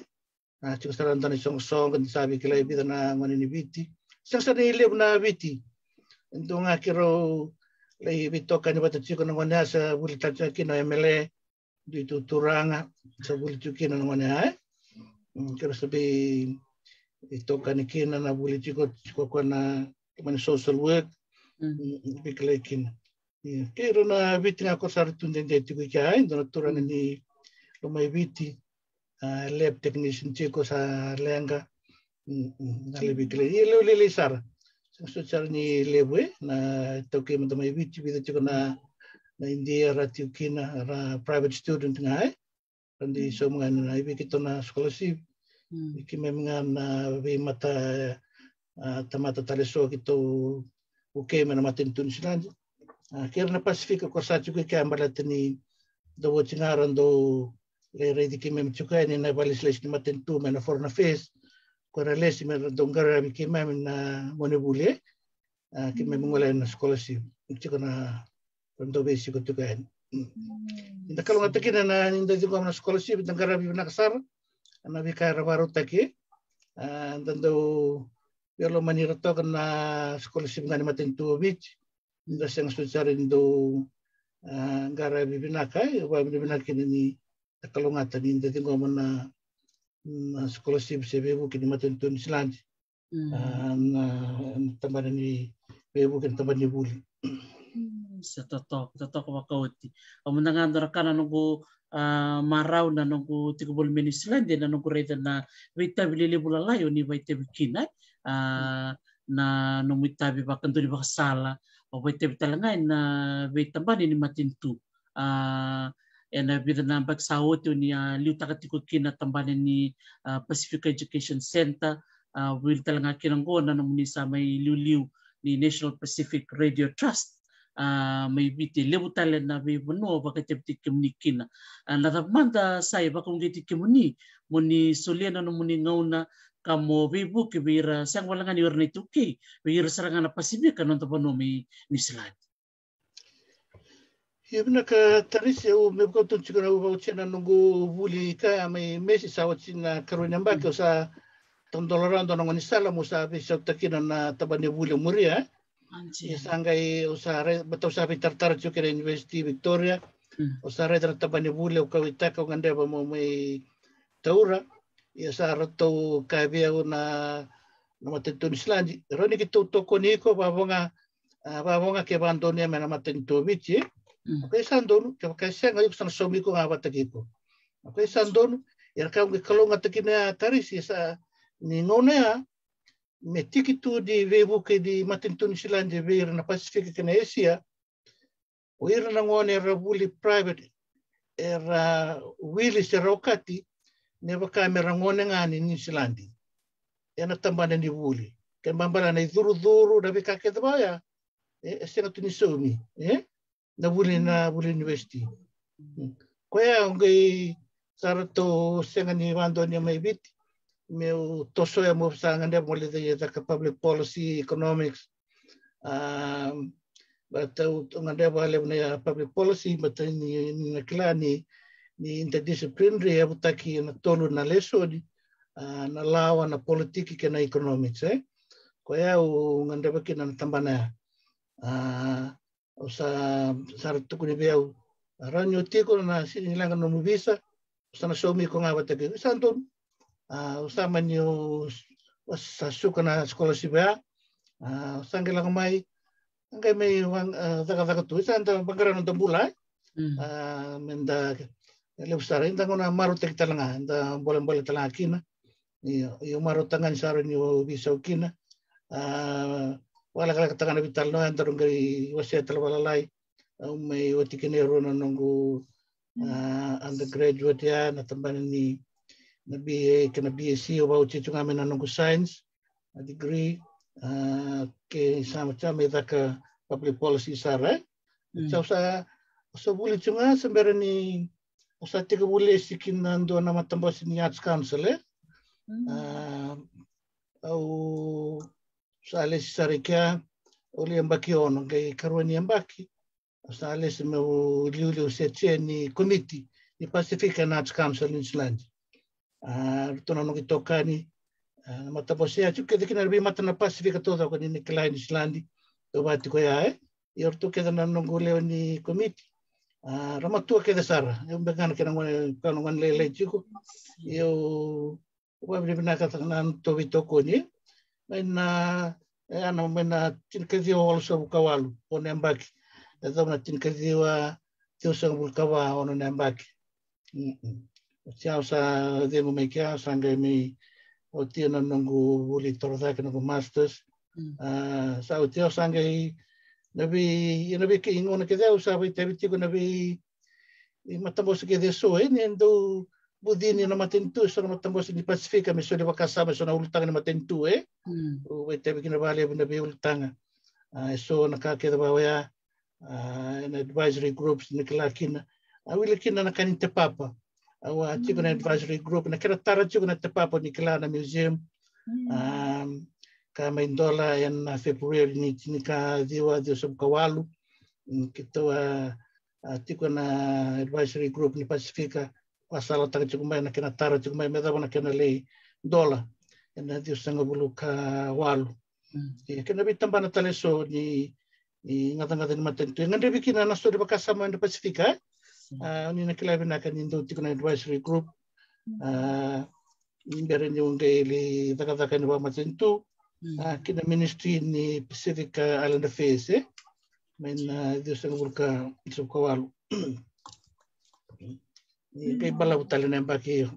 A, tiko sara e dua na isoqosoqo, da sa veikilai vica na gone ni Viti. Sega sara ni levu na Viti. E dua ga keirau lai veitokani vata tiko na gone ya sa vuli tale tiko kina o M L A. Dui tu turaga, sa vuli tiko kina na gone ya, e. Mm, keirau sa vei, veitokani kina na vuli tiko, tiko ko na, ko na social work. Mm. Mm, veikilai kina. Ia, kei ira na Viti ga ko sa ra tu dede tiko i kea, e, dua na turaga ni loma i Viti, a, lab technician tiko sa leqa. Mm, mm, na lai veikilai. Ia, lewe lailai sara. Sega soti sara ni levu, e, na iTaukei mada mai Viti, vica tiko na, na Idia ra tiko kina, ra private student ga, e. Ra dui sauma ga na, i vei keitou na scholarship. Mm. I keimami ga na veimata, a, tamata tale so keitou vukei mai na matanitu Niusiladi. A, kei ira na Pasifika ko sa tiko i kea baleta ni dau oti ga ra dau lai raici keimami tiko yani na ivakalesilesi ni matanitu mai na Foreign Affairs. Ko ra lesi me ra dau qaravi keimami na gonevuli, e. A, keimami gole na scholarship. Tiko na, ra dau veisiko tiko yani. Mm. Ni da kalougata kina na, ni da ciqoma na scholarship, da qaravi vinaka sara na veika era vakarautaki. A, da dau veilomani ira toka na scholarship ga ni matanitu o Viti. Ni da sega soti sara ni dau, a, qaravi vinaka, e, vakavinavinaka kina ni da kalougata ni da ciqoma na, na scholarship se veivuke ni matanitu Niusiladi. Mm. A, na, na tabana ni veivuke, na tabana ni vuli. Mm, sa totoka, totoka vakaoti. Au mada ga dua na ka na noqu, a, marau na noqu tiko voli mai Niusiladi, na noqu raica na veitavi lelevu lalai o ni vakaitavi kina, e. A, mm, na nomu itavi vakadua ni vakasala, o vakaitavi tale ga ena veitabana ni matanitu. A, ena vica na yabaki sa oti o ni a liutaka tiko kina tabana ni, a, Pacific Education Centre, a, wili tale ga kina oqo na nomuni sa mai liuliu ni National Pacific Radio Trust, a, mai Viti. Levu tale na veivanua o vakaitavitaki kemuni kina. A, na cava mada sa e vakauqeti kemuni mo ni solia na nomuni gauna ka mo veivuke vei ira, sega wale ga ni ira na iTaukei, vei ira sara ga na Pasifika, noda vanua mai Niusiladi. Ia vinaka Tarisi, au me vakautu tiko na, au vakaotia na noqu vuli kaya mai Massey, sa oti na karua ni yabaki, au sa tadola rawa dua na gaunisala meu sa veisautaka kina na tabana ni vuli o muria. Ia sa qai, au sa rai, baleta au sa veitaratara tiko kei na University Victoria. Mm. Au sa raica na tabana ni vuli au kauwaitaka, au gadreva meu mai taura. Ia sa ratou kaya vei au na, na matanitu Niusiladi, rawa ni keitou tokoni iko, vavo ga, a, vavo ga ke vakadonui mai na matanitu o Viti. Mm. Okei, sa donu, kevaka e sega, iko sa na saumi iko ga vata kei iko. Okei, sa donu. Ia na ka au qai kalougata kina ya Tarisi, sa ni gauna ya me tiki tu ni veivuke ni matanitu Niusiladi vei ira na Pasifika kei na Esia, o ira na gone era vuli private, era wili se ra okati me vaka me ra gone ga ni Niusiladi ena tabana ni vuli. Ke baleta na icurucuru, na veika kece vaya, e, e sega tu ni saumi, e? Na vuli, na vuli university. Koya au qai sa ratou sega ni vadua ni mai Viti. Meu tosoya mo sa gadreva mo lai caka public policy, economics. Um, but au gadreva levu na public policy, but ni, ni na kila ni, ni interdisciplinary, e vutaki na tolu na lesoni, uh, na lawa, na politiki kei na economics, e. Koya au gadreva kina na tabana ya. Uh, Au sa, sa ra tukuni vei au, rawa ni o tiko na sini leqa nomu visa, au sa na saumi iko ga vata kei au. Sa donu. A, au sa mani au, au sa suka na scholarship ya. A, au sa qai lako mai, qai mai vag-, a, cakacaka tu. Sa da vaqara noda bula, e. A, me da, e levu sara, eda gona marautaki tale ga, eda bolebole tale ga kina. Io, io, marautaka ga ni sa rawa ni o veisau kina. A, vakalekalekataka na veitalanoa, daru qai wasea tale vakalalai. Au mai oti kina e rua na noqu, a, undergraduate ya, na tabana ni na B A kei na B S C, au vakaoti tu ga mai na noqu science, a degree, a, kei sa, sa mai caka public policy sara, e. Sa, sa, sa vuli tu ga, sa bera ni, au sa tekivu lesi kina dua na matabose ni Arts Council, e. A, au sa lesi sara i kea, au lai yabaki ono, qai karua ni yabaki, au sa lesi meu liuliu se chair ni komiti ni Pacific and Arts Council New Zealand. A, ratou na noqu itokani, a, na matabose ya, tiko kece kina na veimata na Pacific taucoko ni na kila e New Zealand, au vaka tiko ya, e. Ia ratou kece na noqu lewe ni komiti. A, ra matua kece sara. Au beka ga na kena gone, ka na gone lailai tiko. Ia au vakavinavinakataka na nodatou veitokoni. Mai na, e, ana mai na tinikaciwa walusagavulu ka walu, ono na yabaki. E yacova na tinikaciwa ciwasagavulu ka va, ono na yabaki. Mm-mm. Oti au sa cegu mai kea, au sa qai mai oti na noqu vuli torocake, noqu masters. Mm. A, sa oti au sa qai, na vei, na vei kei gauna kece au sa vakaitavi tiko na vei, vei matabose kece eso, e, ni dau bucini na matanitu, eso na matabose ni Pasifika, me soli vakasama, eso na ulutaga ni matanitu, e. Mm. Au vakaitavi kina vakalevu na veiulutaga. A, eso na ka kece vaka oya, a, ena advisory groups ni kila kina. A, wili kina na ka ni Te Papa. Au a tiko na advisory group, na kena tara tiko na Te Papa ni kila na museum. Mm. A, ka mai Dola ena February ni tinikaciwa ciwasagavulu ka walu. Mm, keitou a, a tiko na advisory group ni Pasifika. Vakasalataka tiko mai na kena tara tiko mai, me cava na kena lai Dola ena ciwasagavulu ka walu. Mm. E, kei na veitabana tale eso ni, ni gacagaca ni matanitu. E gadrevi kina na soli vakasama ena Pasifika, e? Mm. A, ni na kila vinaka ni dau tiko na advisory group. Mm. A, ni bera niu qai lai cakacaka ni vakamatanitu. Mm. A, kei na ministry ni Pacific, a, Island Affairs, e? Mai na ciwasagavulu ka, ciwasagavulu ka walu. Ni qai balavu tale na yabaki. A,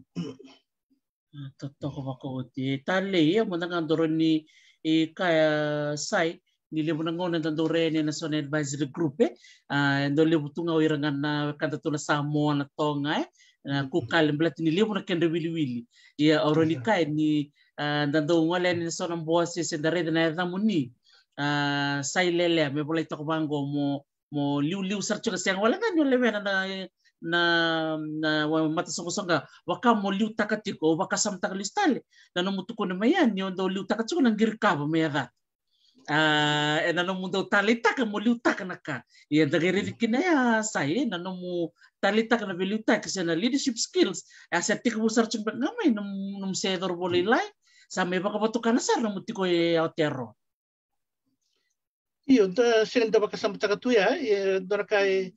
totoka vakaoti. E talei, e, mada ga dau rawa ni, e, kaya Sai, ni levu na gauna eda dau rai yani ena so na advisory group, e. A, e dau levu tu ga o ira ga na wekada tu na Samoa, na Toga, e. Na Cook Island, baleta ni levu na kedra wiliwili. Ia, au rawa ni kaya ni, a, da dau gole yani ena so na bose, se da raica na yacamuni. A, Sai Lelea, me volai toka vaqo mo mo liuliu sara tiko, sega wale ga ni o lewena na, na, na wa-, matasoqosoqo, vaka mo liutaka tiko, vakasamataka lesu tale na nomu tukuna mai ya ni o dau liutaka tiko na qirikava me yacata. A, ena nomu dau taleitaka mo liutaka na ka. Ia da qai raici kina ya Sai, na nomu taleitaka na veiliutaki se na leadership skills. A sa tekivu sara tiko beka ga mai nomu, nomu se cauravou lailai. Sa mai vakavatukana sara nomu tiko e Aotearoa. Io, da sega ni da vakasamataka tu ya, e dua na ka e,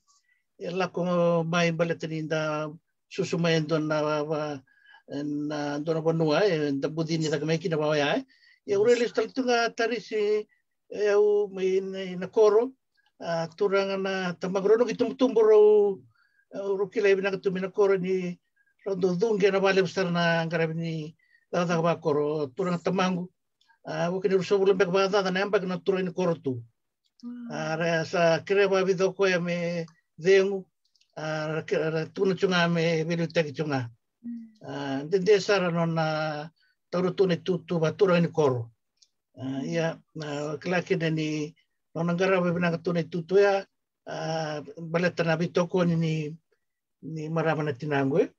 e lako mai baleta ni da susu mai e dua na va-, va-, e na dua na vanua, e da bucini cake mai kina vaka oya, e. Ia au rai lesu tale tu ga Tarisi, e, au mai na, na koro, a, turaga na tamaqu rau noqu itubutubu rau, e, rau kilai vinaka tu mai na koro ni rau dau cuqe na vakalevu sara na qaravi ni cakacaka vakoro, turaga tamaqu. A, vuqa ni ruasagavulu beka vakacaca na yabaki na turaga ni koro tu. A, ra sa kerea vakavica o koya me cegu. A, ra ke-, ra tukuna tu ga me veiliutaki tu ga. A, dede sara nona taura tu na itutu vakaturaga ni koro. A, ia, a, kila kina ni nona qarava vinaka tu na itutu ya, a, baleta na veitokoni ni, ni marama na tinaqu e.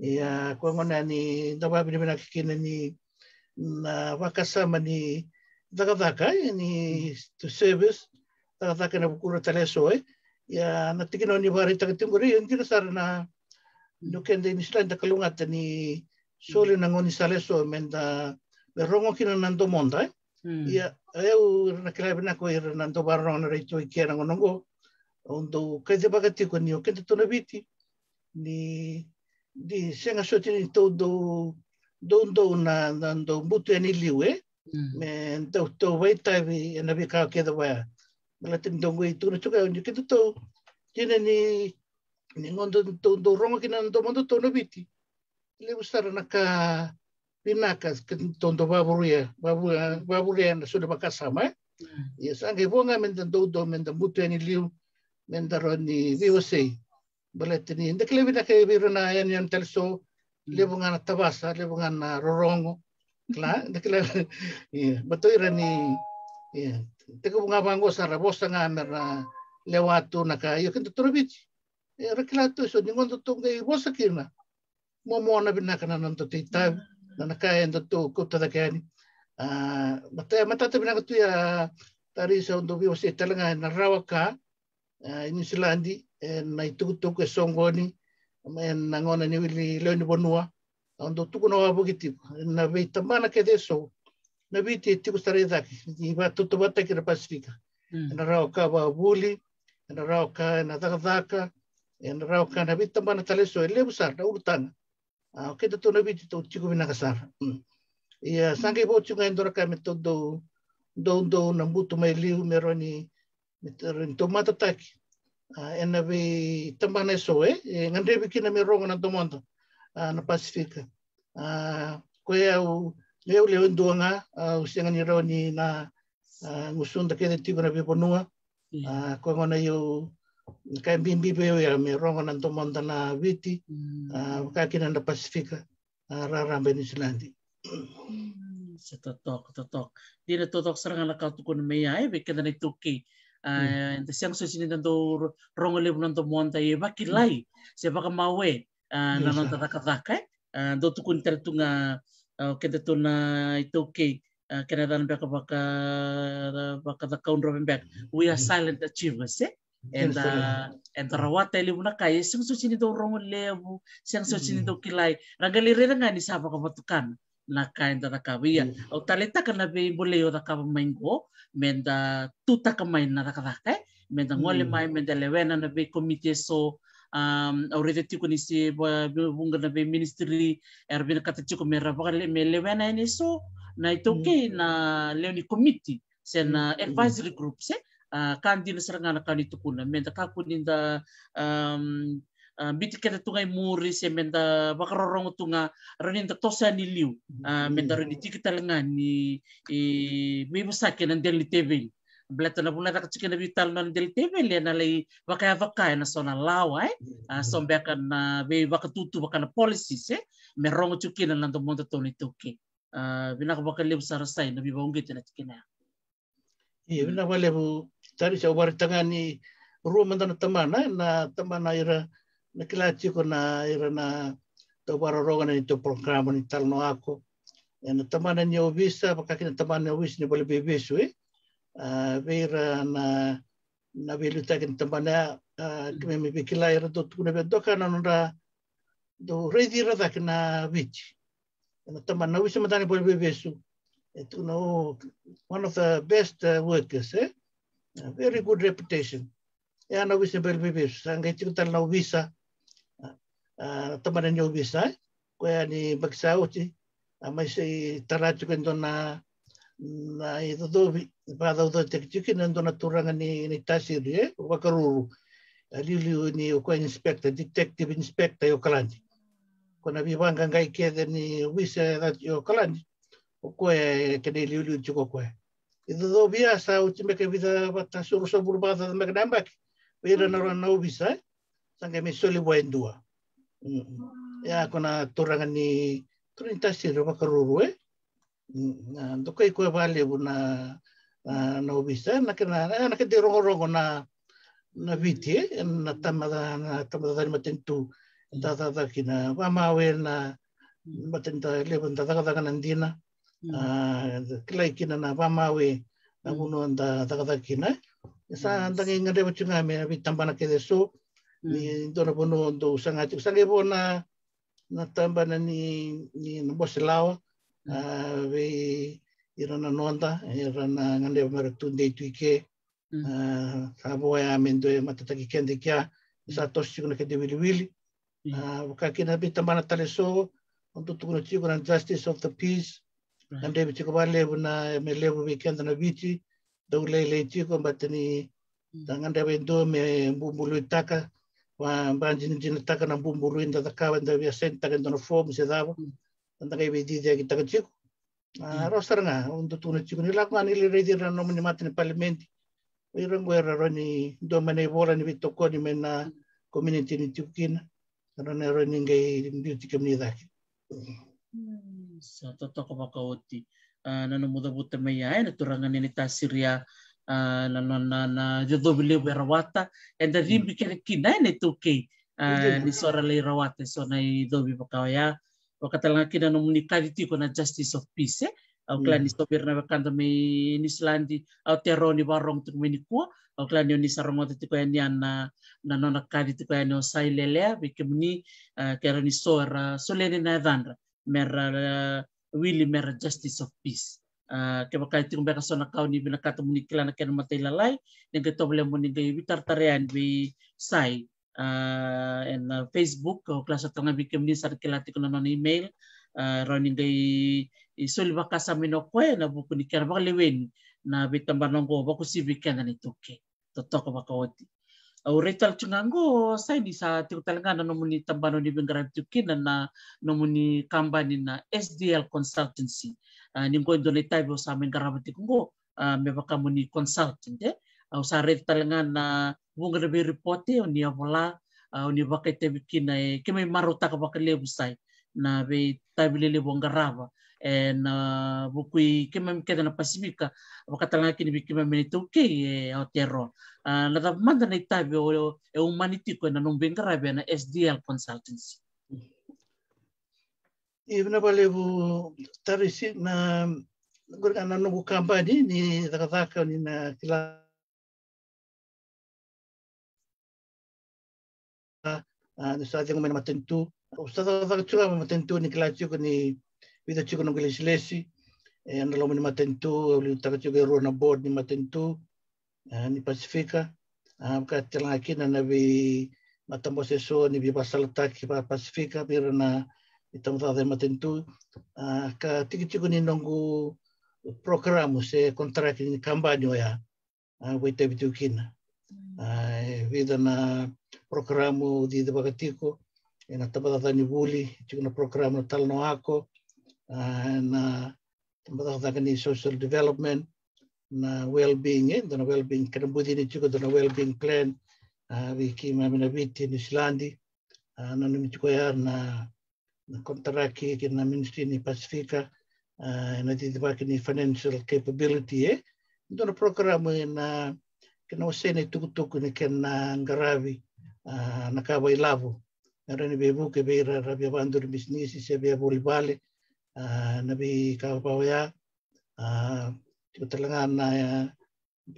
Ia ko gona ni da vavinavinaka kina ni na vakasama ni cakacaka e, ni to service, cakacaka na vukura tale eso e. Ia na tikina ni vakaraitaka tiko qori e dina sara na no keda i Niusiladi da kalougata ni soli na gaunisala eso me da me rogo kina na domoda e. Ia au ira na kila vinaka o ira na dau vakarorogo na raitio i ke na gauna oqo. Au dau kacivaka tiko ni o keda tou na Viti ni di sega soti ni tou dau doudou na dau butu yani liu e me dau tou vaitavi ena veika kece vaya. Baleta ni dau qoi tukuna tiko ni keda tou kina ni ni gauna tou dau rogo kina na domoda tou na Viti. Levu sara na ka vinaka ka tou dau vavuria vavuria na soli vakasama e. Ia sa qai vo ga me da doudou me da butu yani liu me da rawa ni veiwasei. Baleta ni da kila vinaka e vei ira na yanuyanu tale so levu ga na tavasa levu ga na rorogo. Kila da kila ia bato ira ni ia tekivu ga vaqo sara vosa ga me ra lewa tu na ka ia keda tou na Viti. Era kila tu eso ni gauna tou qai vosa kina. Momo na vinaka na noda tou itavi na na ka eda tou kauta cake yani. A matata vinaka tu ia Tarisa au dau veiwasei tale ga ena rawa ka e Niusiladi ena itukutuku e soqoni ena gauna ni wili lewe ni vanua. Au dau tukuna wavoki tiko ena veitabana kece eso na Viti e tiko sara i cake ni vakatautauvatataki na Pasifika. Ena rawa ka vakavuli, ena rawa ka ena cakacaka, ena rawa ka na veitabana tale eso e levu sara na ulutaga. A o keda tou na Viti tou tiko vinaka sara. Ia sa qai vo tiko ga e dua na ka me tou dau doudou na butu mai liu me rawa ni me rawa ni tou matataki ena veitabana eso e e gadrevi kina me rogo na domoda na Pasifika. A koya au lewe dua ga au sega ni rawa ni na gusuda kece tiko na veivanua. A koya gona iau na ka e bibi vei au ia me rogo na domoda na Viti a vaka kina na Pasifika a raraba e Niusiladi. Se totoka totoka. Dina totoka sara ga na ka tukuna mai ia e vei keda na iTaukei. A eda sega soti ni da dau rogo levu na domoda e vakilai se vakamawe a na noda cakacaka e. A dau tukuni tale tu ga o keda tou na iTaukei a kena yacana beka vaka vakacakau drovi beka we are silent achievers e. Eda eda rawata e levu na ka e sega soti ni dau rogo levu sega soti ni dau kilai. Ra qai lai raica ga ni sa vakavatukana na ka eda cakava ia au taleitaka na veibolei o cakava mai qo me da tutaka mai na cakacaka e me da gole mai me da lewena na veikomiti eso. Au raica tiko ni se vuqa na veiministry era vinakata tiko me ra vakale me lewena yani eso na iTaukei na lewe ni komiti se na advisory groups e. A ka dina sara ga na ka ni tukuna me da kakua ni da a biti keda tu ga i muri se me da vakarorogo tu ga rawa ni da toso yani liu a me da rawa ni tiki tale ga ni veivosaki ena dela ni teveli. Baleta na vuna caka tiko ena veitalanoa na dela ni teveli ena lai vakayaco ka ena so na lawa e a so beka na veivakatutu vaka na policies e me rogo tiko kina na domoda tou na iTaukei. A vinaka vakalevu sara sai na veivauqeti na tikina ya. Ia vinaka vakalevu Tarisa au vakaraitaka ga ni rua mada na tabana na tabana ira na kila tiko na ira na tau vakarorogo na neitou program ni talanoa ako. Ena tabana ni ovisa vaka kina tabana ni ovisa ni valeniveivesu e a vei ira na na veiliutaki ni tabana ya a keimami veikilai era dau tukuna vei dua ka na nodra dau raici ira cake na Viti. Ena tabana na ovisa mada ni valeniveivesu e tukuna o one of the best workers e very good reputation. E a na ovisa ni valeniveivesu sa qai tiko tale na ovisa a tabana ni ovisa e koya ni baki sa oti a mai sei tara tiko e dua na na icocovi vakacaucautaki tiko kina e dua na turaga ni ni tasiri e vakaruru. A liuliu ni o koya inspector detective inspector i Okaladi. Ko na veivaqaqai kece ni ovisa e cati i Okaladi o koya e kena iliuliu tiko o koya. Icocovi a sa oti beka e vica vata sa ruasagavulu vakacaca beka na yabaki vei ira na rua na ovisa e sa qai mai soli vua e dua. Ia ko na turaga ni turaga ni tasiri vakaruru e. A dokai koya vakalevu na na ovisa na kena na kena dei rogorogo na na Viti, e, na tamata, na tamata ni matanitu da cakacaka kina. Vamawe na matanitu levu da cakacaka na dina. A, kilai kina na vamawe na vanua da cakacaka kina. E sa da qai gadreva tiko ga me na veitabana kece eso. Ni dua na vanua dou saga tiko, sa qai vo na, na tabana ni, ni na bose lawa. A, vei ira na noda, ira na gadreva me ra tudei tu i ke. A, sa vo ya me dua e matataki keda i kea, sa toso tiko na keda iwiliwili. A, vaka kina veitabana tale eso, o dou tukuna tiko na Justice of the Peace. Gadrevi tiko vakalevu na, me levu vei keda na Viti, dau lailai tiko, baleta ni da gadreva e dua me bubuluitaka, va, vajinajinataka na bubului da cakava, da via sainitaka e dua na fomu se cava, da qai veiciciyakitaka tiko. A, rawa sara ga, au dau tukuna tiko ni lako ga ni lai raici ira na nomuni mata ni palimedi. O ira qo era rawa ni dua mai na ivola ni veitokoni mai na community ni tiko kina. Era na rawa ni qai biuti kemuni cake. Mm, sa totoka vakaoti. A, na nomu cavuta mai ya, e, na turaga nei Tasiria, a, na nona, na, na icocovi levu e rawata, eda cibi kece kina, e, na iTaukei. A, ni so ra lai rawata eso na icocovi vaka oya. Vaka tale ga kina nomuni kaci tiko na Justice of Peace, e. Au kila ni so vei ira na wekada mai Niusiladi, Aotearoa ni vakarorogo tiko mai nikua. Au kila ni oni sa rogoca tiko yani na, na nona kaci tiko yani o Sai Lelea, vei kemuni, a, ke ra ni so era solia yani na yacadra me ra, a, wili me ra Justice of Peace. A, kevaka e tiko beka so na ka oni vinakata moni kila na kena matailalai, ni qai tovolea moni qai veitaratara yani vei Sai, a, ena Facebook, au kila sara tale ga vei kemuni sa ra kila tiko na nona email. A, rawa ni qai soli vakasama mai o koya ena vuku ni kena vakaleweni na veitabana oqo, vakauasivi vei keda na iTaukei. Totoka vakaoti. Au raica tale tiko ga qo, Sai, ni sa tiko tale ga na nomuni tabana oni veiqaravi tiko kina, na nomuni kabani na S D L Consultancy. A, ni qo e dua na itavi au sa mai qarava tiko qo, a, me vaka moni consultant, e. Au sa raica tale ga na vuqa na veiripote oni a vola, a, oni vakaitavi kina, e, keimami marautaka vakalevu, Sai, na veitavi lelevu o qarava ena vuku i keimami kece na Pasifika, vaka tale ga kina vei keimami na iTaukei e Aotearoa. A, na cava mada na itavi o, e umani tiko ena nomu veiqaravi ena S D L Consultancy? Io, vinaka vakalevu Tarisi. Na, qori ga na noqu kabani ni cakacaka, ni na kila, a, ni sa cegu mai na matanitu. Au sa cakacaka tiko ga mai matanitu, ni kila tiko ni vica tiko noqu ilesilesi ena loma ni matanitu. Au liutaka tiko e rua na board ni matanitu, a, ni Pasifika. A, vaka tale ga kina na veimatabose eso ni veivakasalataki vaka-Pasifika vei ira na itabacakacaka e matanitu. A, ka tikitiki ni noqu porokaramu se konitaraki ni kabani oya, a, vakaitavi tiko kina. A, e vica na porokaramu au cicivaka tiko ena tabacakacaka ni vuli, tiko na porokaramu na Talanoa Ako, a, na tabacakacaka ni social development, na well-being, e, dua na well-being, kena bucini tiko dua na well-being plan, a, vei keimami na Viti, Niusiladi. A, nanumi tiko ya na, na konitaraki kei na ministry ni Pasifika, a, ena cicivaki ni financial capability, e. Dua na porokaramu ena kena wasei na itukutuku ni kena qaravi, a, na ka vakailavo. Me rawa ni veivuke vei ira era via vakaduri bisinisi se via voli vale, a, na veika vaka oya. A, tiko tale ga na, a,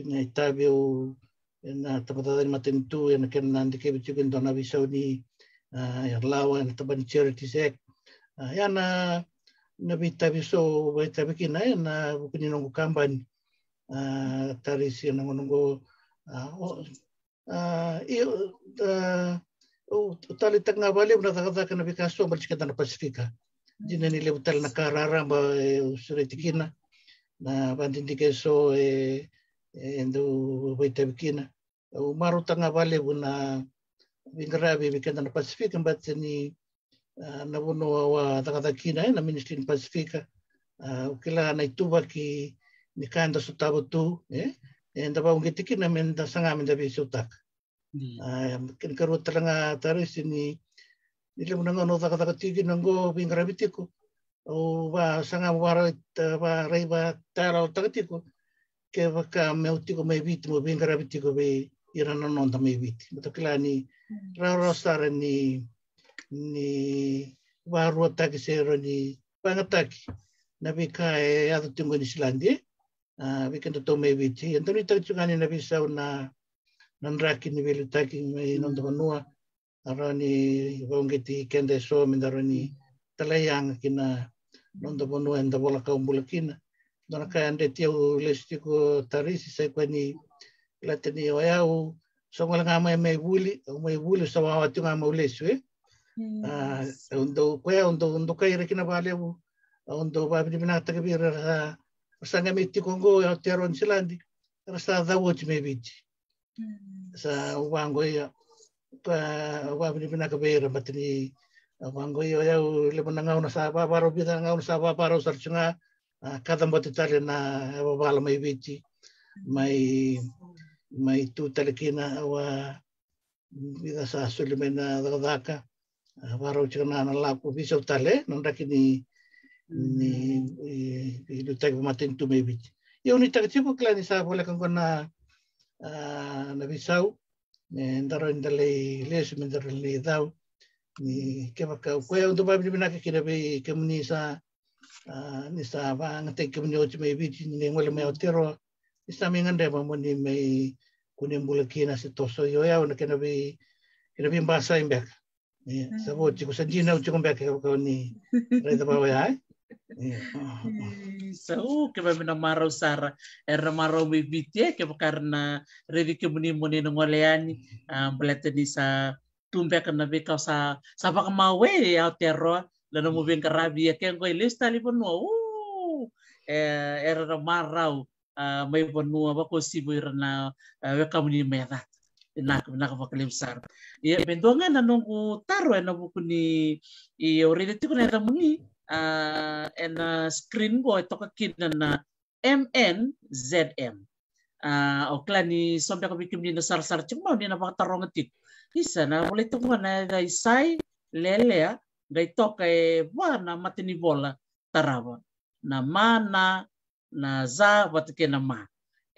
na itavi au ena tabacakacaka ni matanitu ena kena dikevi tiko e dua na veisau ni, a, lawa ena tabana ni Charities Act. A, ya na, na veitavi eso au vakaitavi kina ena vuku ni noqu kabani. A, Tarisi, ena gauna oqo, a, o, A, io, a, au, au taleitaka ga vakalevu na cakacaka, na veika eso baleti keda na Pasifika. Dina ni levu tale na ka raraba e, au sureti kina, na vakadidike eso e, e dau vakaitavi kina. Au marautaka ga vakalevu na veiqaravi vei keda na Pasifika, baleta ni, a, na vanua au a cakacaka kina, e, na ministry ni Pasifika. A, au kila na ituvaki ni ka eda sotava tu, e, eda vakauqeti kina meda saga meda veisautaka. A, kena ikarua tale ga, Tarisi, ni, ni levu na gauna au cakacaka tiko kina oqo, veiqaravi tiko, au vakasaga, vakarai, vakarai, vakatayaloyalotaka tiko kevaka meu tiko mai Viti meu veiqaravi tiko vei ira na noda mai Viti. Baleta kila ni rawarawa sara ni, ni varuataki se rawa ni vagataki na veika e yaco tiko i Niusiladi. A, vei kedatou mai Viti, e dau nuitaki tiko ga ni na veisau na, na draki ni veiliutaki mai noda vanua. A rawa ni vauqeti keda eso me da rawa ni talaiyaga ki na noda vanua eda vola kau bula kina. Dua na ka e dreti au lesu tiko Tarisi, sa i koya ni, baleta ni o yau sa gole ga mai, mai vuli, au mai vuli, sa wawa tiko ga mai lesu, e. A, au dau, koya au dau, dau kai ira kina vakalevu. Au dau vavinavinakataka vei ira, ra sa qai mai tiko oqo e Aotearoa, Niusiladi, ra sa cau oti mai Viti. Sa au vaqo ia, ka au vavinavinaka vei ira, baleta ni au vaqo ia, o yau levu na gauna sa vavarau, vica na gauna sa vavarau sara tiko ga, a, kacabote tale na yavavala mai Viti, mai, mai tu tale kina, au a, vica sa soli mai na cakacaka, a, varau tiko na, na lako, veisau tale na draki ni, ni, i, i liutaki vakamatanitu mai Viti. Ia au nuitaka tiko, kila ni sa voleka oqo na, a, na veisau, me da rawa ni da lai lesu, me da rawa ni cau. Ni kevaka, koya au dau vavinavinaka kina vei kemuni sa, a, ni sa vagataki kemuni oti mai Viti, ni gole mai Aotearoa, ni sa mai gadreva mo ni mai kune bula kina se toso, io, yau na kena vei, kena veibasai beka. Ia, sa vo tiko, sa dinau tiko beka, kevaka o ni raica vaka oya, e? Ia. Sa, o, keimami na marau sara, era na marau mai Viti, e, kevaka era na raici kemuni mo ni na gole yani, a, baleta ni sa tu beka na veika sa, sa vakamawe e Aotearoa, na nomu veiqaravi, ia ke qo e lesu tale i vanua, o, e, era na marau, a, mai vanua, vakauasivi ira na, a, wekamuni mai Cata. Vinaka, vinaka vakalevu sara. Ia, me dua ga na noqu taro ena vuku ni, i, au raica tiko na yacamuni, a, ena screen qo e toka kina na M N Z M. A, au kila ni so beka vei kemuni na sarasara tiko mai, ni na vakataroga tiko. Isa, na volai tiko ga na yaca i Sai Lelea, qai toka e va na matanivola tarava. Na ma, na, na za vata kei na ma.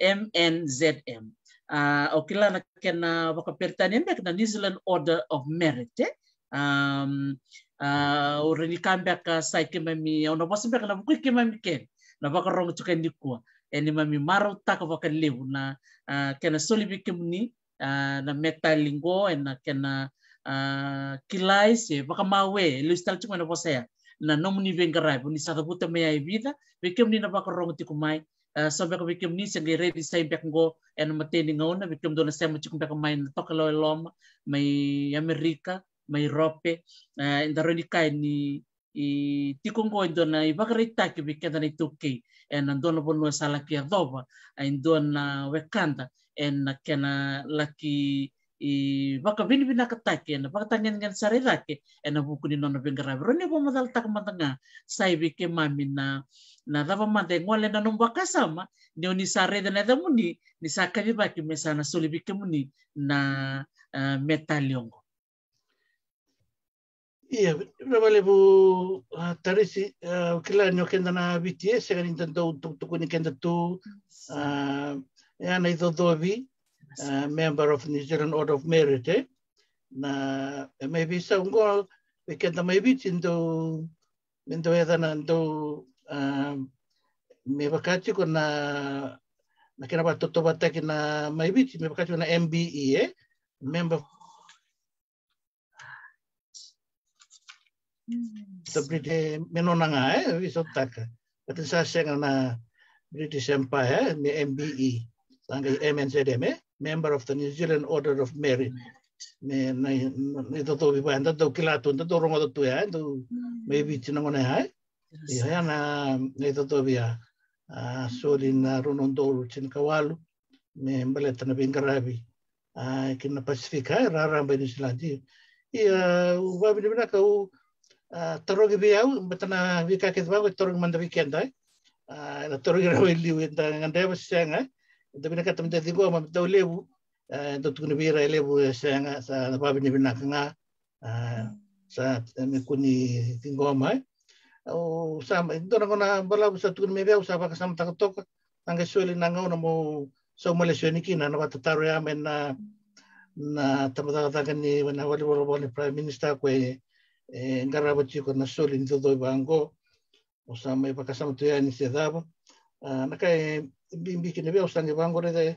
M N Z M. A, au kila na kena vakaperitania beka na New Zealand Order of Merit, e? Am, a, au rawa ni kaya beka sa i keimami, au na vosa beka na vuku i keimami kece na vakarogo tiko nikua. E neimami marautaka vakalevu na, a, kena soli vei kemuni, a, na metali qo, ena kena, a, kilai se vakamawe, e lesu tale tiko mai na vosa ya, na nomuni veiqaravi, ni sa cavuta mai ya e vica, vei kemuni na vakarogo tiko mai, a, so beka vei kemuni se qai raici Sai beka qo ena imatai ni gauna, vei kemudou na sema tiko beka mai na Tokalau e Loma, mai Amerika, mai Rope, e, eda rawa ni kaya ni, i, tiko qo e dua na ivakaraitaki vei keda na iTaukei ena dua na vanua sa laki yacova e dua na wekada ena kena laki, i, vakavinavinakataki, ena vakatagedegede sara i cake ena vuku ni nona veiqaravi. Rawa ni vakamacalataka mada ga, Sai, vei keimami na, na cava mada e gole ena nomu vakasama ni o ni sa raica na yacamuni ni sa kacivaki me sa na soli vei kemuni na, a, metali oqo. Ia, vinaka vakalevu, a, Tarisi, a, au kila ni o keda na Viti e sega ni da dau tukutukuni keda tu, a, e a na icocovi, a, member of New Zealand Order of Merit, e? Na, e mai veisau qo, vei keda mai Viti, dau, me dau yacana, dau, a, me vaka tiko na, na kena vakatautauvatataki na mai Viti, me vaka tiko na M B E, e? Member of the British, me nona ga, e, veisautaka. But sa sega na British Empire, e, me M B E. Sa qai M N Z M, e, Member of the New Zealand Order of Merit. Me na, na, na icocovi vaya, da dau kila tu, da dau rogoca tu ya, e, dau mai Viti na gauna ya, e. Ia, ya na, na icocovi ya. A, soli na rua na udolu tinikawalu, me baleta na veiqaravi, a, ki na Pasifika, e, raraba e Niusiladi. Ia, au vavinavinaka, au, a, tarogi vei au, baleta na veika kece vaqo e tarogi mada vei keda, e. A, ena tarogi rawa e liu, eda gadreva se sega, e. Eda vinakata meda ciqoma, me dau levu, e, dau tukuni vei ira e levu e sega, sa vavinavinaka ga, a, sa, e, me kua ni ciqoma, e. Au sa, e dua na gauna balavu sa tukuni mai vei au, sa vakasamataka toka, sa qai soli na gauna meu sau Malaysia ni kina na vatataro ya mai na, na tabacakacaka ni na valenivolavola ni Prime Minister ko e, e qarava tiko na soli ni cocovi vaqo. Au sa mai vakasama tu yani se cava. A, na ka e bibi kina vei au sa qai vaqo raica,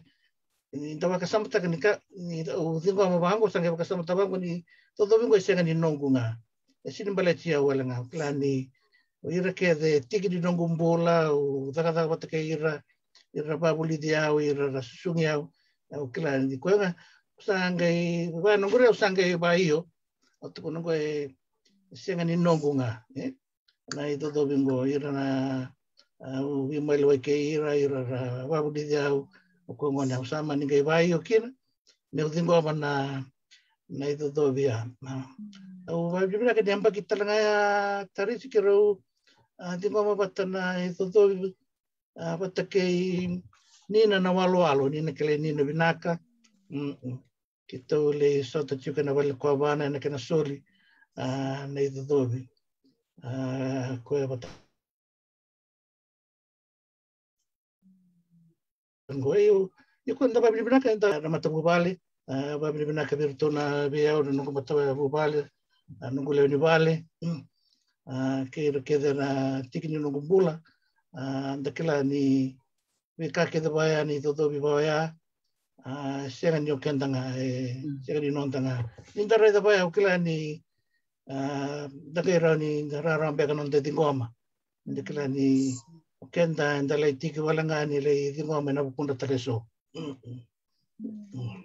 ni da vakasamataka ni ka, ni au ciqoma vaqo, sa qai vakasamataka vaqo ni cocovi qo e sega ni noqu ga. E sega ni baleti au wale ga, au kila ni o ira kece tiki ni noqu bula, au cakacaka vata kei ira, ira vavulici au, ira ra susugi au, au kila ni koya ga, au sa qai, va noqu rai au sa qai va io, au tukuna qo e sega ni noqu ga, e? Na icocovi qo, ira na, a, au veimaliwai kei ira, ira ra vavulici au, o koya gona au sa mani qai va io kina, meu ciqoma na, na icocovi ya. A, au vavinavinaka ni yabaki tale ga ya Tarisi keirau, a, ciqoma vata na icocovi, a, vata kei Nina Nawalowalo, Nina, kilai Nina vinaka. Mm, mm. Keitou lai sota tiko ena vale ni kovana ena kena soli, a, na icocovi. A, koya vata qo, io, io, koya da vavinavinaka, eda na matavuvale, a, vavinavinaka vei iratou na, vei au na noqu matavuvale, a, noqu lewe ni vale, mm, a, kei ira kece na tiki ni noqu bula, a, da kila ni veika kece vaya ni cocovi vaya, a, sega ni o keda ga, e, mm, sega ni noda ga. Ni da raica vaya, au kila ni, a, da qai rawa ni da rarawa beka noda ciqoma. Ni da kila ni o keda, eda lai tiki wale ga ni lai ciqoma ena vukudra tale eso. Mm, mm. Mm.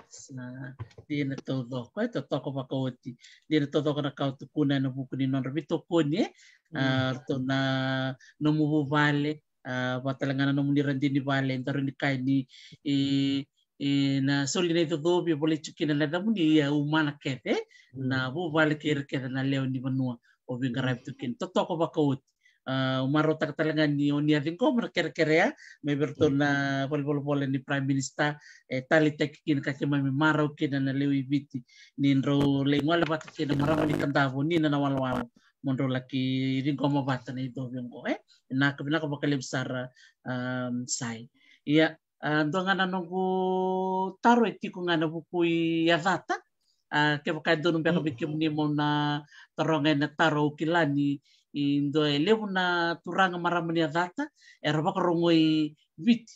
Sa dina taucoko, e totoka vakaoti. Dina taucoko na ka o tukuna ena vuku ni nodra veitokoni, e? A, mm, ratou na nomu vuvale, a, vata tale ga na nomuni radini vale, daru ni kai ni, e, e, na soli na icocovi e volai tu kina na yacamuni, ia umana kece, mm, na vuvale kei ira kece na lewe ni vanua o veiqaravi tu kina. Totoka vakaoti. A, au marautaka tale ga ni o ni a ciqoma na kerekere ya mai vei iratou na valenivolavola ni Prime Minister, e taleitaki kina ka keimami marau kina na lewe i Viti ni drau lai gole vata kei na marama ni Kadavu, Nina Nawalowalo, mo drau laki ciqoma vata na icocovi oqo, e? Vinaka, vinaka vakalevu sara, a, Sai. Ia, a, dua ga na noqu taro e tiko ga ena vuku i Yacata. A, kevaka e donu beka vei kemuni mo na taroga ena taro, au kila ni, e, dua e levu na turaga marama ni Yacata era vakarogoi Viti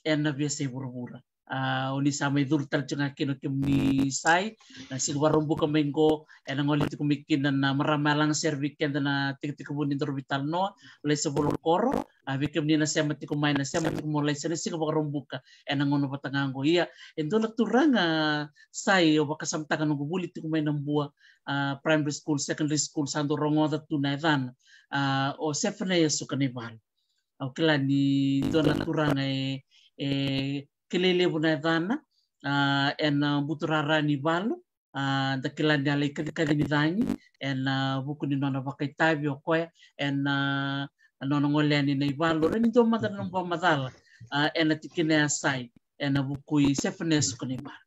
ena veiyasai vuravura. A, o ni sa mai curu tale tiko ga kina o kemuni Sai, na siga Vakaraubuka mai qo, ena gole tiko mai kina na marama e lagasere vei keda na tikotiko vou ni daru veitalanoa, Laisa Volokoro, a, vei kemuni na sema tiko mai, na sema tiko mai o Laisa ena siga Vakaraubuka, ena gauna vata ga qo. Ia, e dua na turaga Sai, au vakasamataka noqu vuli tiko mai Nabua, a, primary school, secondary school, sa dau rogoca tu na yacana, a, o Sefanaia Sukanaivalu. Au kila ni dua na turaga e, e kilai levu na yacana, a, ena buturara ni valu, a, da kila ni a lai kacikaci ni cagi ena vuku ni nona vakaitavi o koya ena, a, nona gole yani na ivalu. Rawa ni dua mada na nomu vakamacala, a, ena tikina ya Sai, ena vuku i Sefanaia Sukanaivalu.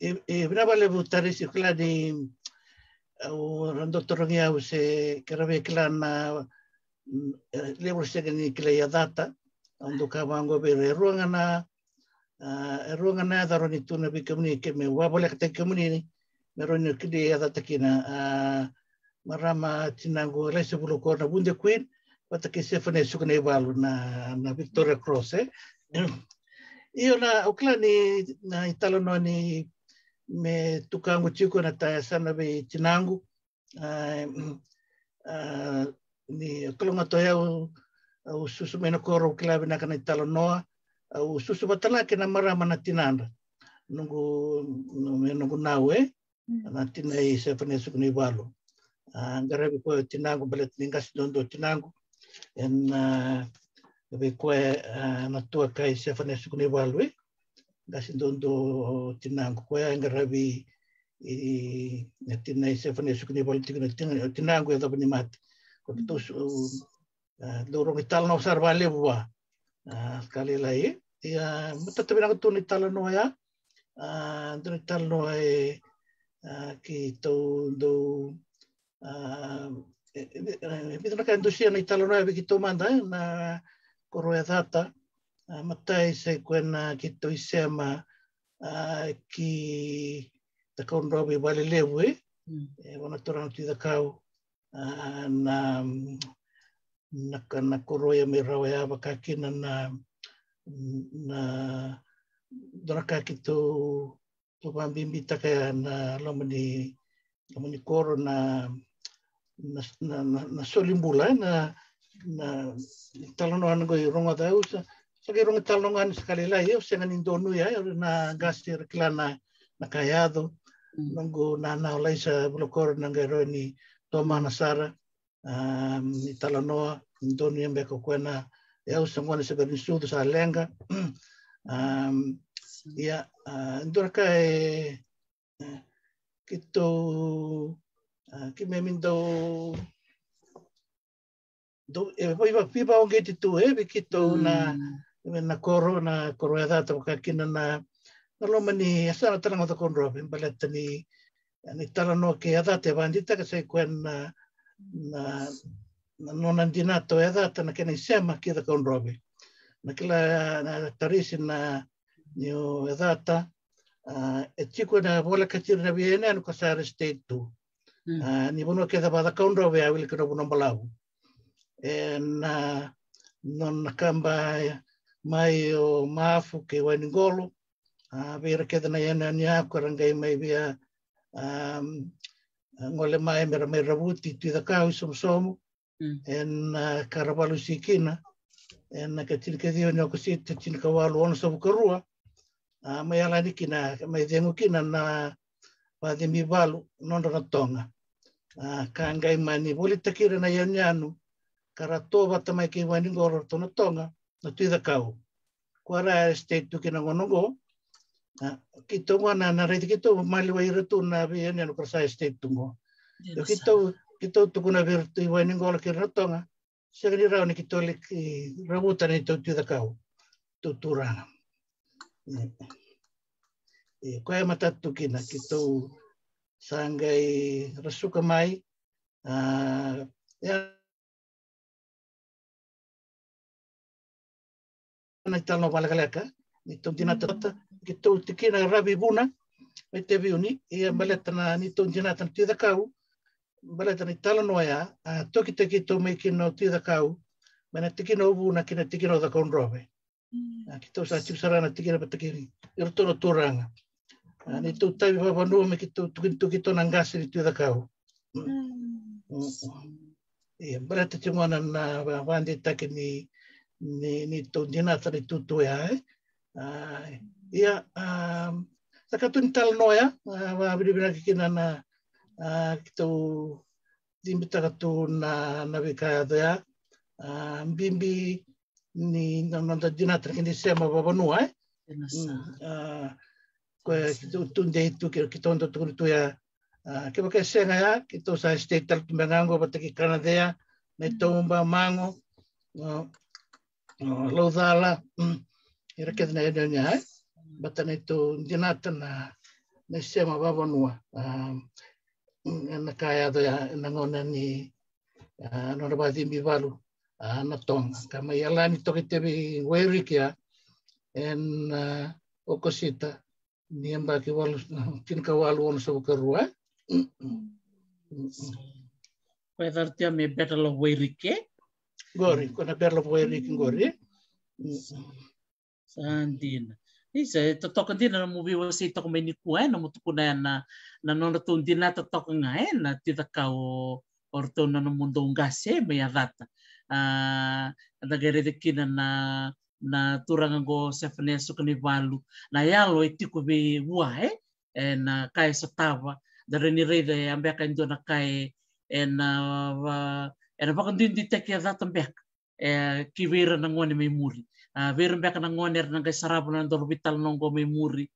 E, e, vinaka vakalevu Tarisi, kila ni, au, ra dau tarogi au se keirau via kila na, mm, e, levu ra sega ni kilai Yacata. Au dau kaya vaqo vei ira, e rua ga na, a, e rua ga na yaca rawa ni tukuna vei kemuni, ke meu vavolekataki kemuni, me rawa ni kilai Yacata kina, a, marama tinaqu Laisa Volokoro, na Vude Queen, vata kei Sefanaia Sukanaivalu, na, na Victoria Cross, e? Io, na, au kila ni na italanoa ni me tukaqu tiko na ta yasana vei tinaqu. A, a, ni kalougata o yau, au susu mai na koro, au kila vinaka na italanoa, au susu vata ga kei na marama na tinadra. Noqu, noqu nau, e? Mm. Na tina i Sefanaia Sukanaivalu. A, qaravi koya o tinaqu, baleta ni qase duadua o tinaqu. Ena, a, vei koya, a, na tuaka i Sefanaia Sukanaivalu, e? Qase duadua o tinaqu. Koya e qaravi i, na tina i Sefanaia Sukanaivalu tiko na tina, o tinaqu e yacova ni mate. Ko tou su, a, dau rogo italanoa sara vakalevu vua. A, ka lailai, e? Ia, matata vinaka tu na italanoa ya. A, dua na italanoa e, a, keitou dau, a, e, e, e, e vica na ka e dusia na italanoa vei keitou mada, e, na koro e Cata. A, matai sa i koya na keitou isema, a, ki Cakaudrove i Valelevu, e. Mm. E, vua na turaga Tui Cakau. A, na, na ka, na koro ia mai rawa ya vaka kina na, na, dua na ka keitou, tou vakabibitaka ya na loma ni, loma ni koro na, na, na, na, na soli bula, e, na, na italanoa na qai rogoca, au sa, sa qai rogo italanoa ni sa ka lailai, au sega ni donuya, e, na qase era kila na, na ka yaco. Mm. Noqu nana o Laisa Vuakoro na qai rawa ni tomana sara, a, ni talanoa, ni donuya beka o koya na, e, au sa gone sa qai ni sucu sa leqa. A, ia, a, dua na ka e, e, keitou, a, keimami dau, dau, e, vei, vei, veivakauqeti tu, e, vei keitou na, mm, na koro, na koro e Cata vaka kina na, na loma ni yasana tale ga o Cakaudrove, baleta ni, e, na italanoa kei Yacata e vakadeitaka sa i koya na, na, na nona dinata o Yacata na kena isema ki Cakaudrove. Na kila, na tarisi na, ni o Yacata, a, e tiko na volekati ira na veiyanuyanu ka sa era state tu. Mm. A, ni vanua kece vaka Cakaudrove, a, wili kina o Vanuabalavu. E, na, nona kaba mai o Mafu kei Wainiqolo, a, vei ira kece na yanuyanu ya ko era qai mai via, a, gole mai me ra mai ravuti Tui Cakau i Somosomo. Mm. Ena, a, ka ra valusi kina ena ka tinikaciwa ni Okosita tinikawalu onosagavulu ka rua. A, mai yalani kina, mai cegu kina na vacibi valu nodra na toga. A, ka qai mani volitaki ira na yanuyanu ka ra to vata mai kei Wainiqolo ratou na toga na Tui Cakau. Ko ra state tu kina gona oqo. A, keitou gona na raici keitou maliwai ira tu na veiyanuyanu ko ra sa state tu oqo. Io, keitou, keitou tukuna vei ira tu i Wainiqolo kei ira na toga. Sega ni rawa ni keitou laki ravuta na neitou Tui Cakau, tu turaga. E, koya e matata tu kina keitou sa qai rasuka mai. A, ia na italanoa vakalekaleka, neitou dinata, keitou tikina ravi vuna mai Taveuni, ia baleta na neitou dinata na Tui Cakau, baleta na italanoa ya, a, tokitaki keitou mai kina o Tui Cakau mai na tikina o Vuna ki na tikina o Cakaudrove. Mm. A, keitou sa tiko sara na tikina vata kei iratou na turaga. A, neitou tavi vavanua me keitou tuki, tuki keitou na qase ni Tui Cakau. Mm. Mm. Ia, baleta tiko gona na, na va-, vakadeitaki ni, ni, neitou dinata na itutu ya, e. A, ia, a, sa ka tu ni talanoa ya, a, vakavinavinaka kina na, a, keitou cibitaka tu na, na veika yaco ya. A, bibi ni na noda dinata na kena isema vavanua, e? Io, sa. Mm, a, koya keitou tudei tu, kei, keitou dau tukuna tu ya. A, kevaka e sega ya, keitou sa state tale tu beka ga oqo vata kei Kanacea, neitou Bamago, a, a, Laucala, mm, ira kece na yanuyanu ya, e? Baleta neitou dinata na, na isema vavanua. A, mm, ena ka yaco ya, ena gauna ni, a, nona vacibi valu, a, na toga. Ka mai yalani toka i Tavei Wairiki ya, ena, a, Okosita ni yabaki walu, tinikawalu onosagavulu ka rua. Koya e cari tu ya me Battle of Wairiki, e? Qori, ko na Battle of Wairiki qori. Mm. Sa dina. Isa, e totoka dina na nomu veiwasei toka mai nikua, e, nomu tukuna ya na, na nodratou dinata toka ga, e, na Tui Cakau o, o ratou na nomudou qase mai Yacata. A, da qai raica kina na, na turaga qo Sefania Sukanaivalu, na yalo e tiko vei vua, e, ena ka e sotava, da rawa ni raica e a beka e dua na ka e, ena, va-, ena vakaduiduitaki Yacata beka. E, ki vei ira na gone mai muri. A, vei ira beka na gone era na qai sarava na nodaru veitalanoa oqo mai muri.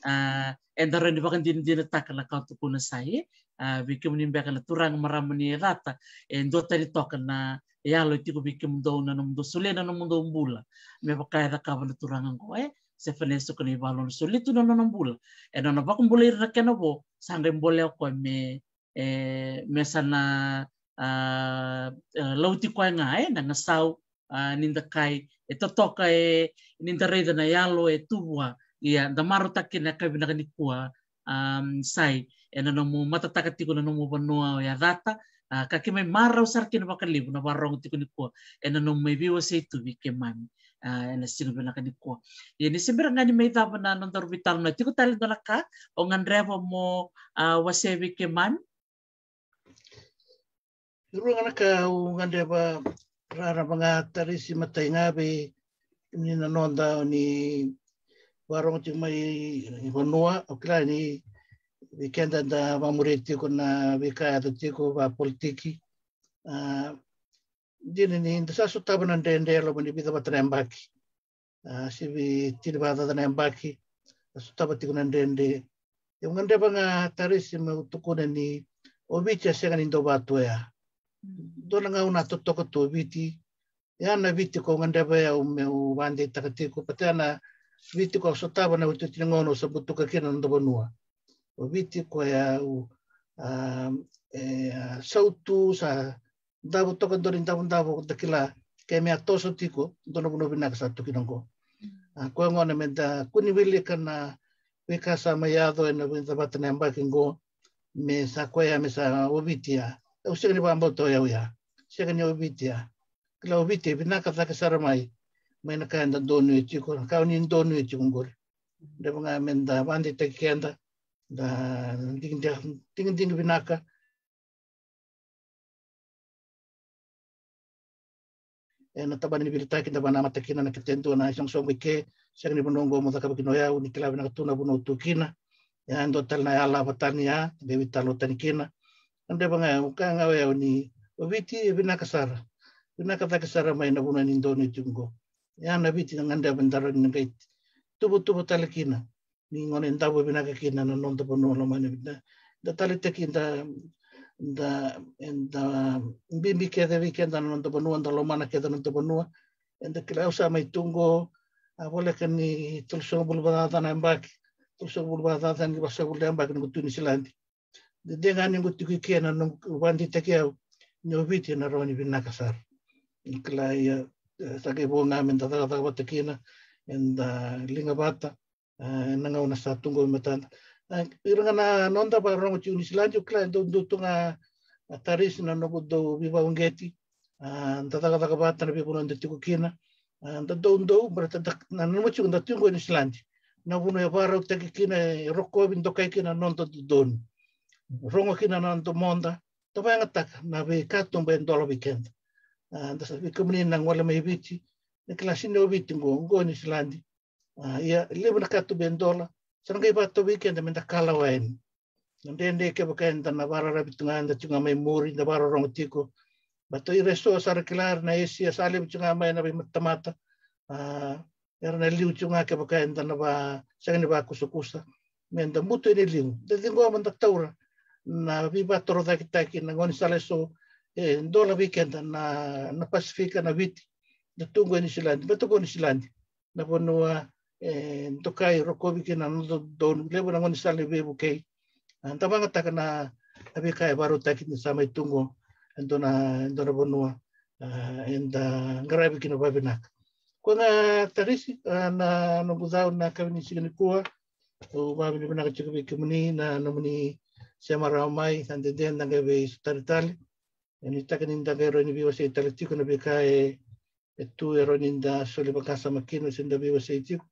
A, eda rawa ni vakadinadinataka na ka au tukuna sa i. A, vei kemuni beka na turaga marama ni Yacata, e duatani toka na yalo e tiko vei kemudou na nomudou solia na nomudou bula. Me vaka e cakava na turaga oqo, e, Sefania Sukanaivalu, na solia tu na nona bula. E nona vakabulai ira na kena vo, sa qai bolea o koya me, e, me sa na a, a, lauti koya ga e na gasau, a, ni da kai e totoka e, ni da raica na yalo e tu vua. Ia da marautaka kina e ka vinaka nikua, a, Sai, e na nomu matataka tiko na nomu vanua o Yacata, a, ka ke mai marau sara kina vakalevu na varogo tiko nikua e na nomu mai veiwasei tu vei keimami, a, e na siga vinaka nikua. Ia ni se bera ga ni mai cava na nodaru veitalanoa, tiko tale dua na ka o gadreva mo, a, wasea vei keimami? Rua ga na ka au gadreva, raraba ga Tarisi, matai ga vei ni na noda ni varogo tiko mai vanua, au kila ni vei keda da vamuria tiko na veika yaco tiko vapolitiki. A, dina ni da sa sotava na dredre e loma ni vica vata na yabaki. A, sivi tini vakacaca na yabaki, a sotava tiko na dredre. Au gadreva ga Tarisi meu tukuna ni o Viti a sega ni dau vatu oya. Dua na gauna a totoka tu o Viti. Ya na Viti ko gadreva ya au meu vakadeitaka tiko, baleta ya na Viti ko sotava na iotioti ni gauna au sa butuka kina na noda vanua. O Viti koya au, a, e, a, sautu sa davo toka dua ni davodavo, da kila ke me a toso tiko dua na vanua vinaka sa tu kina oqo. A, koya gona me da kua ni wilika na veika sa mai yaco e na vica vata na yabaki oqo, me sa koya me sa o Viti ya. Au sega ni vakabauta o yau ya. Sega ni o Viti ya. Kila o Viti e vinaka cake sara mai, mai na ka eda donuya tiko, na ka o ni donuya tiko oqori. Gadreva ga me da vakadeitaki keda, da digidigi, digidigi vinaka e na tabana ni veiliutaki da vakanamata kina na kete dua na isoqosoqo i ke, sega ni vanua oqo mo cakava kina o yau, ni kila vinaka tu na vanua o tu kina. Ya e dua tale na yalava tani ya, da qai veitalanoa tani kina. Gadreva ga, au kaya ga o yau ni o Viti e vinaka sara. Vinaka cake sara mai na vanua ni donuya tiko oqo. Ya na Viti na gadreva da rawa ni na qai tuvatuva tale kina. Ni gauna e davo vinaka kina na noda vanua lomani, da, da taleitaki, da, da, da bibi kece vei keda na noda vanua, da lomana kece na noda vanua. Eda kila au sa mai tu oqo, a, voleka ni tolusagavulu vakacaca na yabaki, tolusagavulu vakacaca ni vasagavulu na yabaki noqu tu i Niusiladi. Dede ga ni noqu tiko i ke na noqu vakadeitaki au ni o Viti ena rawa ni vinaka sara. Kila ia, e, sa qai vo ga me da cakacaka vata kina, eda liga vata, e, ena gauna sa tu qo e matada. E, ira ga na noda vakarorogo tiko i Niusiladi, au kila e dau, dau tu ga, a, Tarisi, na noqu dau veivakauqeti, a, da cakacaka vata na veivanua da tiko kina. A, da doudou, baleta da, na, nanuma tiko da tu qo i Niusiladi, na vanua e vakarautaki kina, e rokovi, dokai kina na noda dodonu, rogo kina na domoda, da vakayagataka na veikatuba e dola vei keda. A, da sa, vei kemuni na gole mai Viti, na kila sega ni o Viti qo, qo i Niusiladi. A, ia, levu na katuba e dola, sa na qai vakatau vei keda me da kalawa yani. Na dredre kevaka eda na vakararavi tu ga, eda tu ga mai muri, da vakarorogo tiko. Baleta ira eso sa ra kila, era na Esia, sa levu tu ga mai na veimatamata. A, era na liu tu ga kevaka eda na va, sega ni vakusakusa. Me da butu yani e liu. Da ciqoma da taura na veivakatorocaketaki, na gaunisala eso e dola vei keda na, na Pasifika, na Viti. Da tu qo i Niusiladi, baleta qo Niusiladi na vanua e dokai, rokovi kina na noda dodonu, levu na gaunisala ni veivukei. A, da vakayagataka na, na veika e vakarautaki ni sa mai tu qo e dua na, e dua na vanua, a, eda qaravi kina vakavinaka. Koya ga Tarisi, a, na noqu cau na yakavi ni siga nikua. Au vakavinavinaka tiko vei kemuni na nomuni sema rawa mai, sa dede da qai veisotari tale. E nuitaki ni da qai rawa ni veiwasei tale tiko na veika e, e tu e rawa ni da soli vakasama kina se da veiwasei tiko.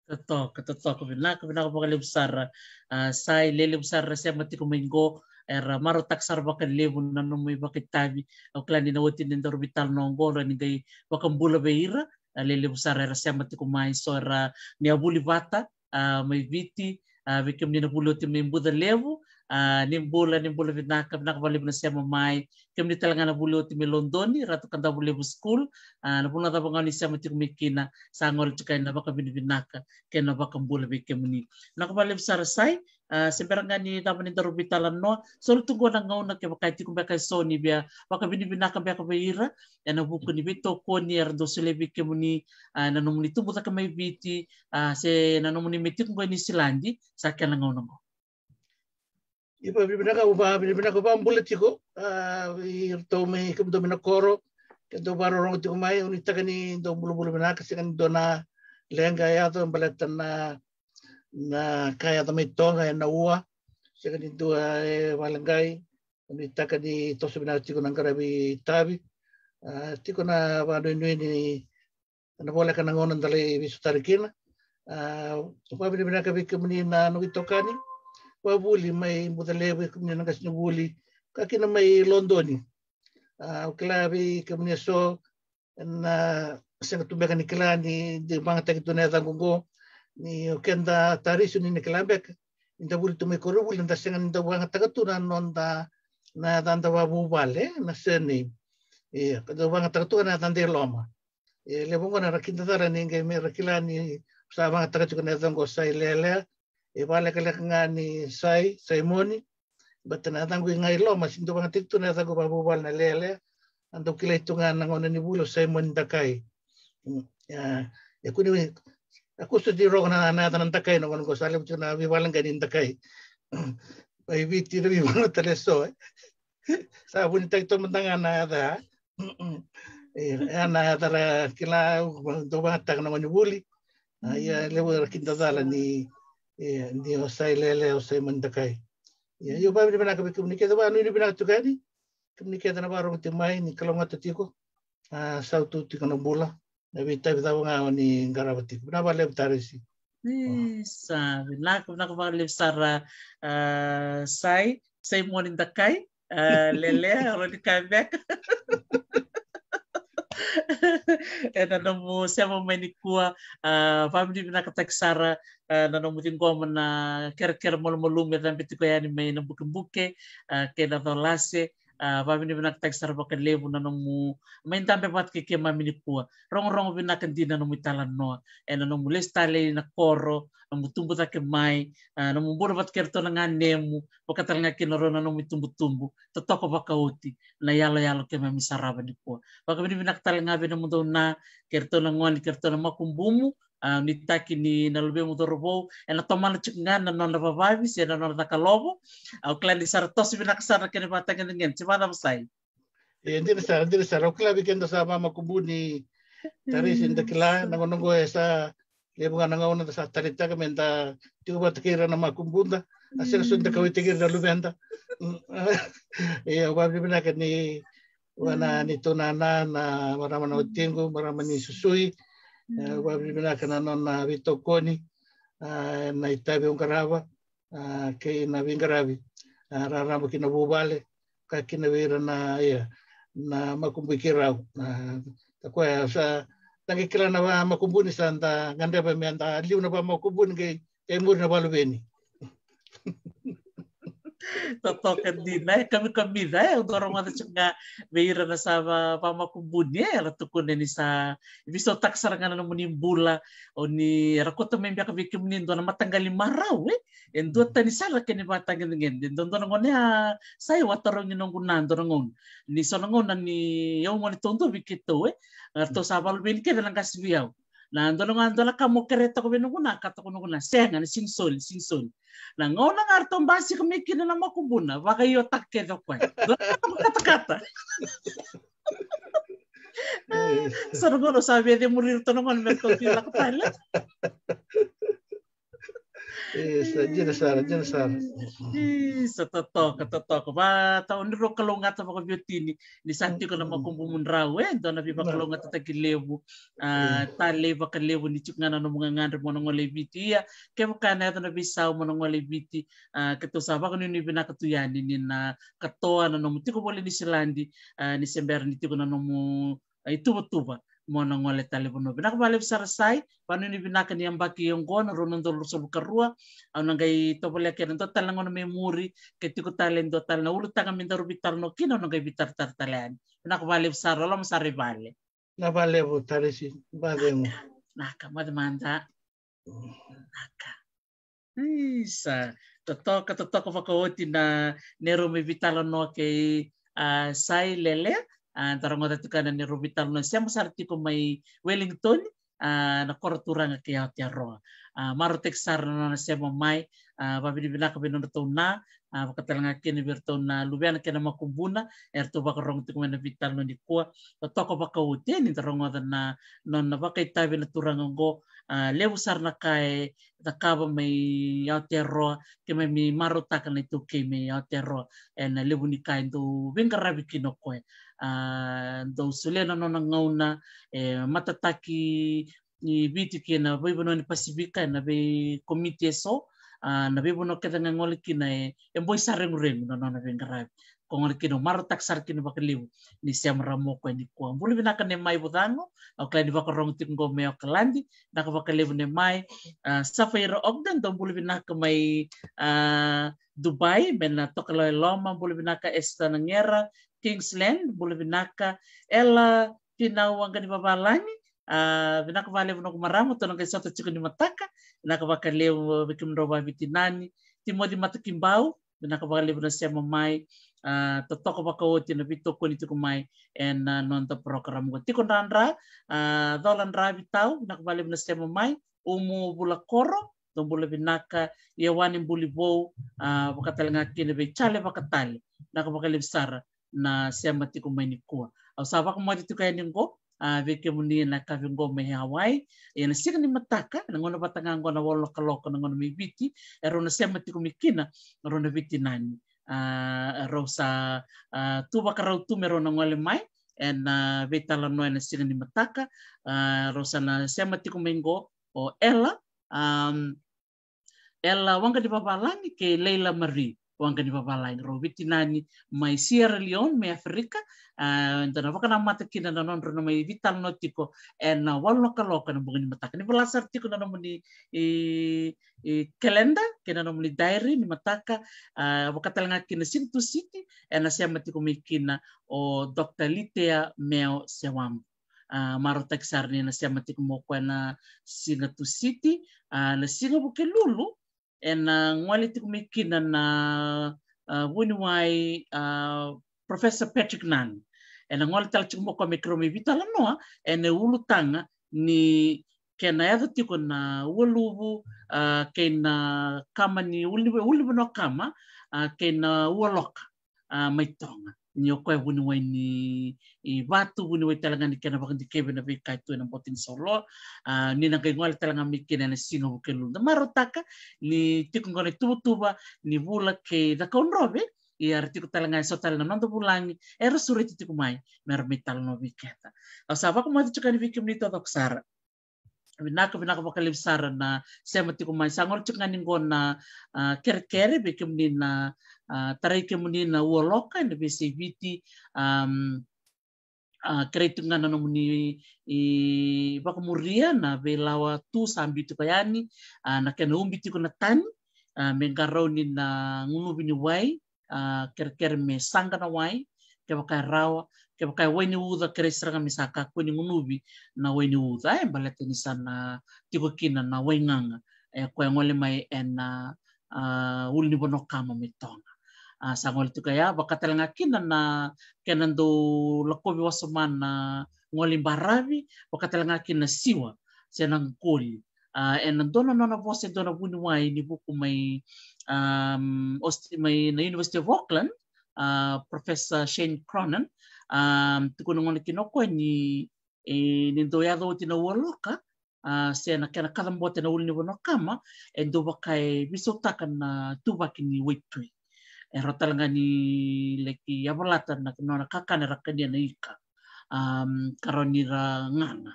Totoka, totoka, vinaka, vinaka vakalevu sara. A, Sai, lelevu sara era sema tiko mai qo, era marautaka sara vakalevu na nomu ivakaitavi. Au kila ni na oti ni daru veitalanoa qo, rawa ni qai vakabula vei ira. A, lelevu sara era sema tiko mai, so era ni a vuli vata, a, mai Viti, a, vei kemuni na vuli oti mai Bucalevu, a, ni bula, ni bula vinaka, vinaka vakalevu na sema mai. Kemuni tale ga na vuli oti mai Lodoni, Ratu Kadavulevu School, a, na vanua cava ga ni sema tiko mai kina, sa gole tiko ena vakavinavinaka kei na vakabula vei kemuni. Vinaka vakalevu sara Sai, a, se bera ga ni cava ni daru veitalanoa, soli tu qo na gauna kevaka e tiko beka eso ni via vakavinavinaka beka vei ira, ena vuku ni veitokoni era dau solia vei kemuni, a, ena nomuni tubu cake mai Viti, a, se na nomuni mai tiko qo i Niusiladi, sa kena gauna qo. Ia vakavinavinaka, au vakavinavinaka, vakabula tiko, a, vei iratou mai, kemudou mai na koro, kemudou vakarorogo tiko mai, au nuitaka ni dou bulabula vinaka, sega ni dua na leqa e yaco baleta na, na ka e yaco mai Toga ena ua, sega ni dua e vakaleqai, au nuitaka ni toso vinaka tiko na qaravi tavi, a, tiko na vakanuinui ni na voleka na gauna da lai veisotari kina. A, vakavinavinaka vei kemuni na noqu itokani, vavuli mai Bucalevu, vei kemuni na qasenivuli, ka kina mai Lodoni. A, au kila vei kemuni eso, na sega tu beka ni kila ni dau vagataki tu na yacaqu oqo, ni o keda Tarisu ni na kila beka ni da vuli tu mai koronivuli, da sega ni dau vagataka tu na noda, na yacada vavuvale, na surname. Ia, ka dau vagataka tu na yacada i loma. E levu oqo na ra kidacala ni qai me ra kila ni sa vagataka tiko na yacaqu o Sai Lelea. E vakalekaleka ga ni Sai, Saimoni. Baleta na yacaqu i ga i loma, sega ni dau vagataki tu na yacaqu vavuvale na Lelea. A dau kilai tu ga na gauna ni vuli o Saimoni Dakai. Mm, ia, e kua ni, a kua soti rogo na, na yaca na Dakai na gauna oqo, sa levu tiko na veivakaleqai ni Dakai. Mai Viti, na veivanua tale eso, e. Sa vunitaki tu mada ga na yaca. Mm, mm. E, e na yaca ra kila, dau vagataka na gauna ni vuli. A, ia, levu era kidacala ni, e, ni o Sai Lelea, o Saimoni Dakai. Ia, io, vakavinavinaka vei kemuni kece, vakanuinui vinaka tiko yani. Kemuni kece na vakarogo tiko mai, ni kalougata tiko. A, sautu tiko na bula. Na veitavi cava ga o ni qarava tiko. Vinaka vakalevu Tarisi. Isa, vinaka, vinaka vakalevu sara, a, Sai, Saimoni Dakai, a, Lelea, o ni kaya beka. Ena nomu sema mai nikua, a, vakavinavinakataki sara, a, na nomu ciqoma na kerekere malumalumu e cabe tiko yani mai Nabukebuke, a, kei Nacolase, a, vakavinavinakataki sara vakalevu na nomu mai dabe vata kei keimami nikua. Rogorogo vinaka dina na nomu italanoa ena nomu lesu tale i na koro, nomu tubu cake mai, a, nomu bula vata kei ratou na ganemu, vaka tale ga kina rau na nomu itubutubu. Totoka vakaoti na iyaloyalo keimami sarava nikua. Vakavinavinaka tale ga vei nomudou na, kei ratou na gone, kei ratou na makubumu, a, nuitaki ni na luvemu cauravou ena tomana tiko ga na nona vavavi se na nona cakalovo. Au kila ni sa ra toso vinaka sara na kena ivakatagedegede, se vakacava Sai? E, dina sara, dina sara. Au kila vei keda sa vakamakubuni, Tarisi, da kila na gauna oqo e sa levu ga na gauna da sa taleitaka me da tiko vata kei ira na makubuda. A sega soti da kauaitaki ira na luveda. Mm. E, au vakavinavinaka ni vua na neitou nana, na marama na watiqu, marama ni Susui. E, au vakavinavinaka na nona veitokoni, a, na itavi au qarava, a, kei na veiqaravi, a, raraba ki na vuvale, ka kina vei ira na, ia, na makubui keirau. A, ka koya sa da qai kila na vakamakubuni, sa da gadreva me da liu na vakamakubuni, qai, qai muri na vakaluveni. Totoka dina, e, kamikamica, e, au dau rogoca tiko ga vei ira na sa va-, vakamakubuni, e, era tukuna ni sa veisautaka sara ga na nomuni bula, o ni, era kauta mai beka vei kemuni e dua na mataqali marau, e, e dua tani sara kena ivakatagedegede. Dua, dua na gauna ya Sai, au a tarogi noqu na dua na gauna. Ni so na gauna ni au gone taudua vei keitou, e, ratou sa vakaluveni kece na qase vei au. Na dua na gauna, dua na ka mo kerea toka vei noqu na, ka toka noqu na, sega, na sega ni soli, sega ni soli. Na gauna ga ratou basika mai kina na makubuna, vakaiotaka kece o koya. Dua na ka toka katakata. Sa na gauna sa via cemuri iratou na gone me ratou tu lako tale. Isa, dina sara, dina sara. Isa, totoka, totoka. Vata, o ni rau kalougata vakaveiwatini ni sa tiko na makubumu drau, e, dua na veivakalougatataki levu. A, talei vakalevu ni tiko ga na nomu gagadre mo na gole i Viti. Ia, kevaka na yaco na veisau mo na gole i Viti, a, keitou sa vakanuinui vinaka tu yani ni na katoa na nomu tiko voli Niusiladi, a, ni se bera ni tiko na nomu, a, ituvatuva mo na gole tale vanua. Vinaka vakalevu sara Sai, vakanuinui vinaka ni yabaki oqo na rua na udolu ruasagavulu ka rua. Au na qai tovolea kina dua tale na gauna me muri, ke tiko tale e dua tale na ulutaga me daru veitalanoa kina, au na qai veitaratara tale yani. Vinaka vakalevu sara, loloma sara i vale. Vinaka vakalevu Tarisi, vakacegu. Naka, moce mada. Naka. Isa, totoka, totoka vakaoti na neirau mai veitalanoa kei, a, Sai Lele, a, da rogoca tiko na neirau veitalanoa, sema sara tiko mai Wellington, a, na koro turaga kei Aotearoa. A, marautaki sara na nona sema mai, a, vakavinavinaka vei nodratou na, A, vakatalega kina vei iratou na luvena kei na makubuna eratou vakarogo tiko mai na veitalanoa nikua. Totoka vakaoti e, ni da rogoca na nona vakaitavi na turaga oqo. A, levu sara na ka e cakava mai Aotearoa, keimami marautaka na iTaukei mai Aotearoa ena levu ni ka e dau veiqaravi kina o koya. A, dau solia na nona gauna e matataki i Viti kei na veivanua ni Pasifika ena veikomiti eso. A, na veivanua kece ga e gole kina e, e boi sa reguregu na nona veiqaravi. Ko gole kina, au marautaka sara kina vakalevu ni sema rawa mai o koya nikua. Bula vinaka Nemai Vucago, au kila ni vakarogo tiko qo mai Okaladi. Vinaka vakalevu Nemai. A, Safaira Ogden, dou bula vinaka mai, a, Dubai, mai na Tokalau e Loma. Bula vinaka Esther Nagera, Kingsland, bula vinaka. Ela Tinau Waqanivavalagi, a, vinaka vakalevu noqu marama, tou na qai sota tiko ni mataka. Vinaka vakalevu vei kemudrau vaviti nani. Timoci Matakibau, vinaka vakalevu na sema mai. A, totoka vakaoti na veitokoni tiko mai ena, a, noda program oqo. Tiko Dradra, a, Cola Dravitau, vinaka vakalevu na sema mai. Umu Vulakoro, dou bula vinaka. Ioane Bulivou, a, vakatalega kina vei Jale Vakatale, vinaka vakalevu sara na sema tiko mai nikua. Au sa vakamoce tiko yani qo, a, vei kemuni na kavi qo mai Hawaii. Ia na siga ni mataka, na gauna vata ga qo na walu na kaloko na gauna mai Viti, erau na sema tiko mai kina rau na viti nani. A, rau sa, a, tu vakarau tu me rau na gole mai ena, a, veitalanoa ena siga ni mataka. A, rau sa na sema tiko mai qo o Ela, a, Ela Waqanivavalagi kei Leila Marie Waqanivavalagi, rau viti nani mai Sierra Leone, mai Aferika. A, eda na vakanamata kina na nodrau na mai veitalanoa tiko ena, a, walu na kaloko ena bogi ni mataka. Ni vola sara tiko na nomuni, i, i calendar kei na nomuni diary ni mataka. A, vakatalega kina siga Tusiti, ena sema tiko mai kina o Doctor Litea Meo Sewambu. A, marautaki sara ni na sema tiko mai o koya na siga Tusiti. A, na siga Vukelulu, ena gole tiko mai kina na, a, vuniwai, a, Professor Patrick Nunn. Ena gole tale tiko mai o koya me keirau mai veitalanoa ena ulutaga ni kena yaco tiko na ualuvu, a, kei na kama ni ulu, ulu ni vanua kama, a, kei na ualoka, a, mai Toga. Ni o koya vuniwai ni, i, vatu, vuniwai talega ni kena vakadikevi na veika e tu ena boto ni sauloa. A, ni na qai gole talega mai kina ena siga Vukelulu. Da marautaka ni tiko qo na ituvatuva ni vula kei Cakaudrove, ia era tiko talega eso tale na noda vulagi era sureti tiko mai me ra mai talanoa vei keda. Au sa vakamoce tiko yani vei kemuni taucoko sara. Vinaka, vinaka vakalevu sara na sema tiko mai. Sa gole tiko ga ni qo na, a, kerekere vei kemuni na, a, tarai kemuni na ualoka ena veiyasai Viti. Am, a, kerei tiko ga na nomuni, i, vakamuria na veilawa tu sa biu tiko yani, a, na kena ubi tiko na tani, a, me qarauni na gunuvi ni wai, a, kerekere me saqa na wai, kevaka e rawa, kevaka e wai ni uca, kerei sara ga me sa kakua ni gunuvi na wai ni uca, e, baleta ni sa na tiko kina na wai gaga, e, koya e gole mai ena, a, ulu ni vanua kama mai Toga. A, sa gole tiko ya, vaka talega kina na kena dau lakovi wasoma na gole baravi, vaka talega kina na siwa se na qoli. A, ena dua na nona vosa e dua na vuniwai ni vuku mai, am, Austi-, mai na University of Auckland, a, Professor Shane Cronin, am, tukuna gona kina o koya ni, e, ni dau yaco oti na ualoka, a, se na kena kacabote na ulu ni vanua kama, e dau vaka e veisautaka na tuvaki ni waitui. E rawa talega ni laki yavalata na nona kakana era kania na ika, am, ka rawa ni ra gaga.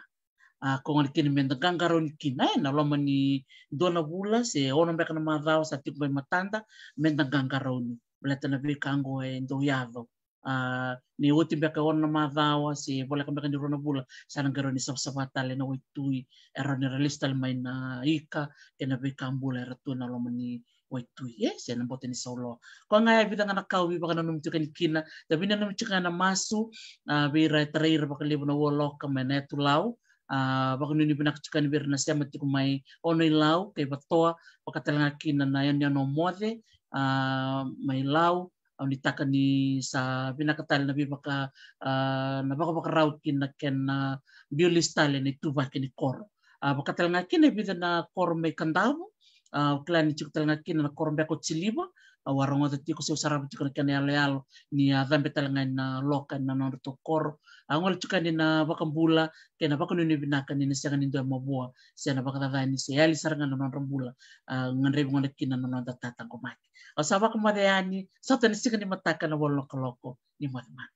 A, ko gole kina me da qaqarauni kina, e, na loma ni dua na vula se ono beka na macawa sa tiko mai matada, me da qaqarauni. Baleta na veika oqo e dau yaco. A, ni oti beka ono na macawa se voleka beka ni rua na vula, sa na qai rawa ni savasava tale na waitui, e rawa ni ra lesu tale mai na ika kei na veika bula era tu ena loma ni waitui, e, se na boto ni sauloa. Koya ga e vica ga na ka au veivakananumi tiko yani kina, da veinanumi tiko ga ena masu, a, vei ira e tarai ira vakalevu na ualoka mai na yatu Lau, a, vakanuinui vinaka tiko yani vei ira na sema tiko mai Ono-i-Lau kei Vatoa, vaka talega kina na yanuyanu o Moce, a, mai Lau, au nuitaka ni sa vinaka tale na veivaka, a, na vakavakarau kina kena biu lesu tale na ituvaki ni koro. A, vaka talega kina e vica na koro mai Kadavu, A, au kila ni tiko tale ga kina na koro beka o Tiliva, au a rogoca tiko, se au sarava tiko na kena yaloyalo ni a cabe tale ga ina loka ina nodratou koro. A gole tiko yani na vakabula kei na vakanuinui vinaka ni na sega ni dua e mavoa se na vakacacani se yali sara ga na nodra bula. A gadrevi gona kina na noda tataqomaki. Au sa vakamoce yani, sota ni siga ni mataka na walu na kaloko, ni moce mada.